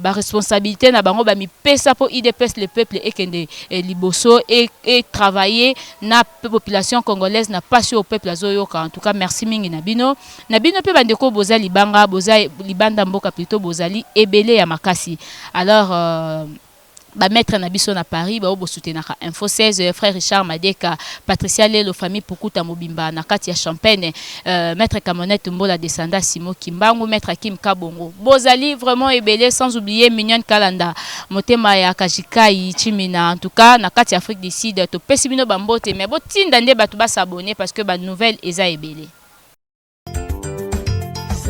[SPEAKER 2] baresponsabilité na bango, bamipesa mpo UDPS le peuple ekende liboso e travailler na population congolaise, na pasi oyo peuple azoyoka. En tout cas merci mingi na bino, na bino mpe bandeko boza libanga, boza libanda mboka plutôt, bozali ebele ya makasi. Alors bamaître na biso na Paris, bao bosoutenaka Info 16, frère Richard Madeka, Patricia Lelo, famille Pukuta mobimba na kati ya Champagne, maître Camonette Mbola, descenda Simo Kimbangu, maître Akim Kabongo, bozali vraiment ebele, sans oublier Mignon Kalanda, motema ya Kajikai Chimina. En tout cas na kati ya Afrique du Sud, topesi bino bambote, mais botinda nde bato bas'abonner, parce que banouvelle eza ebele.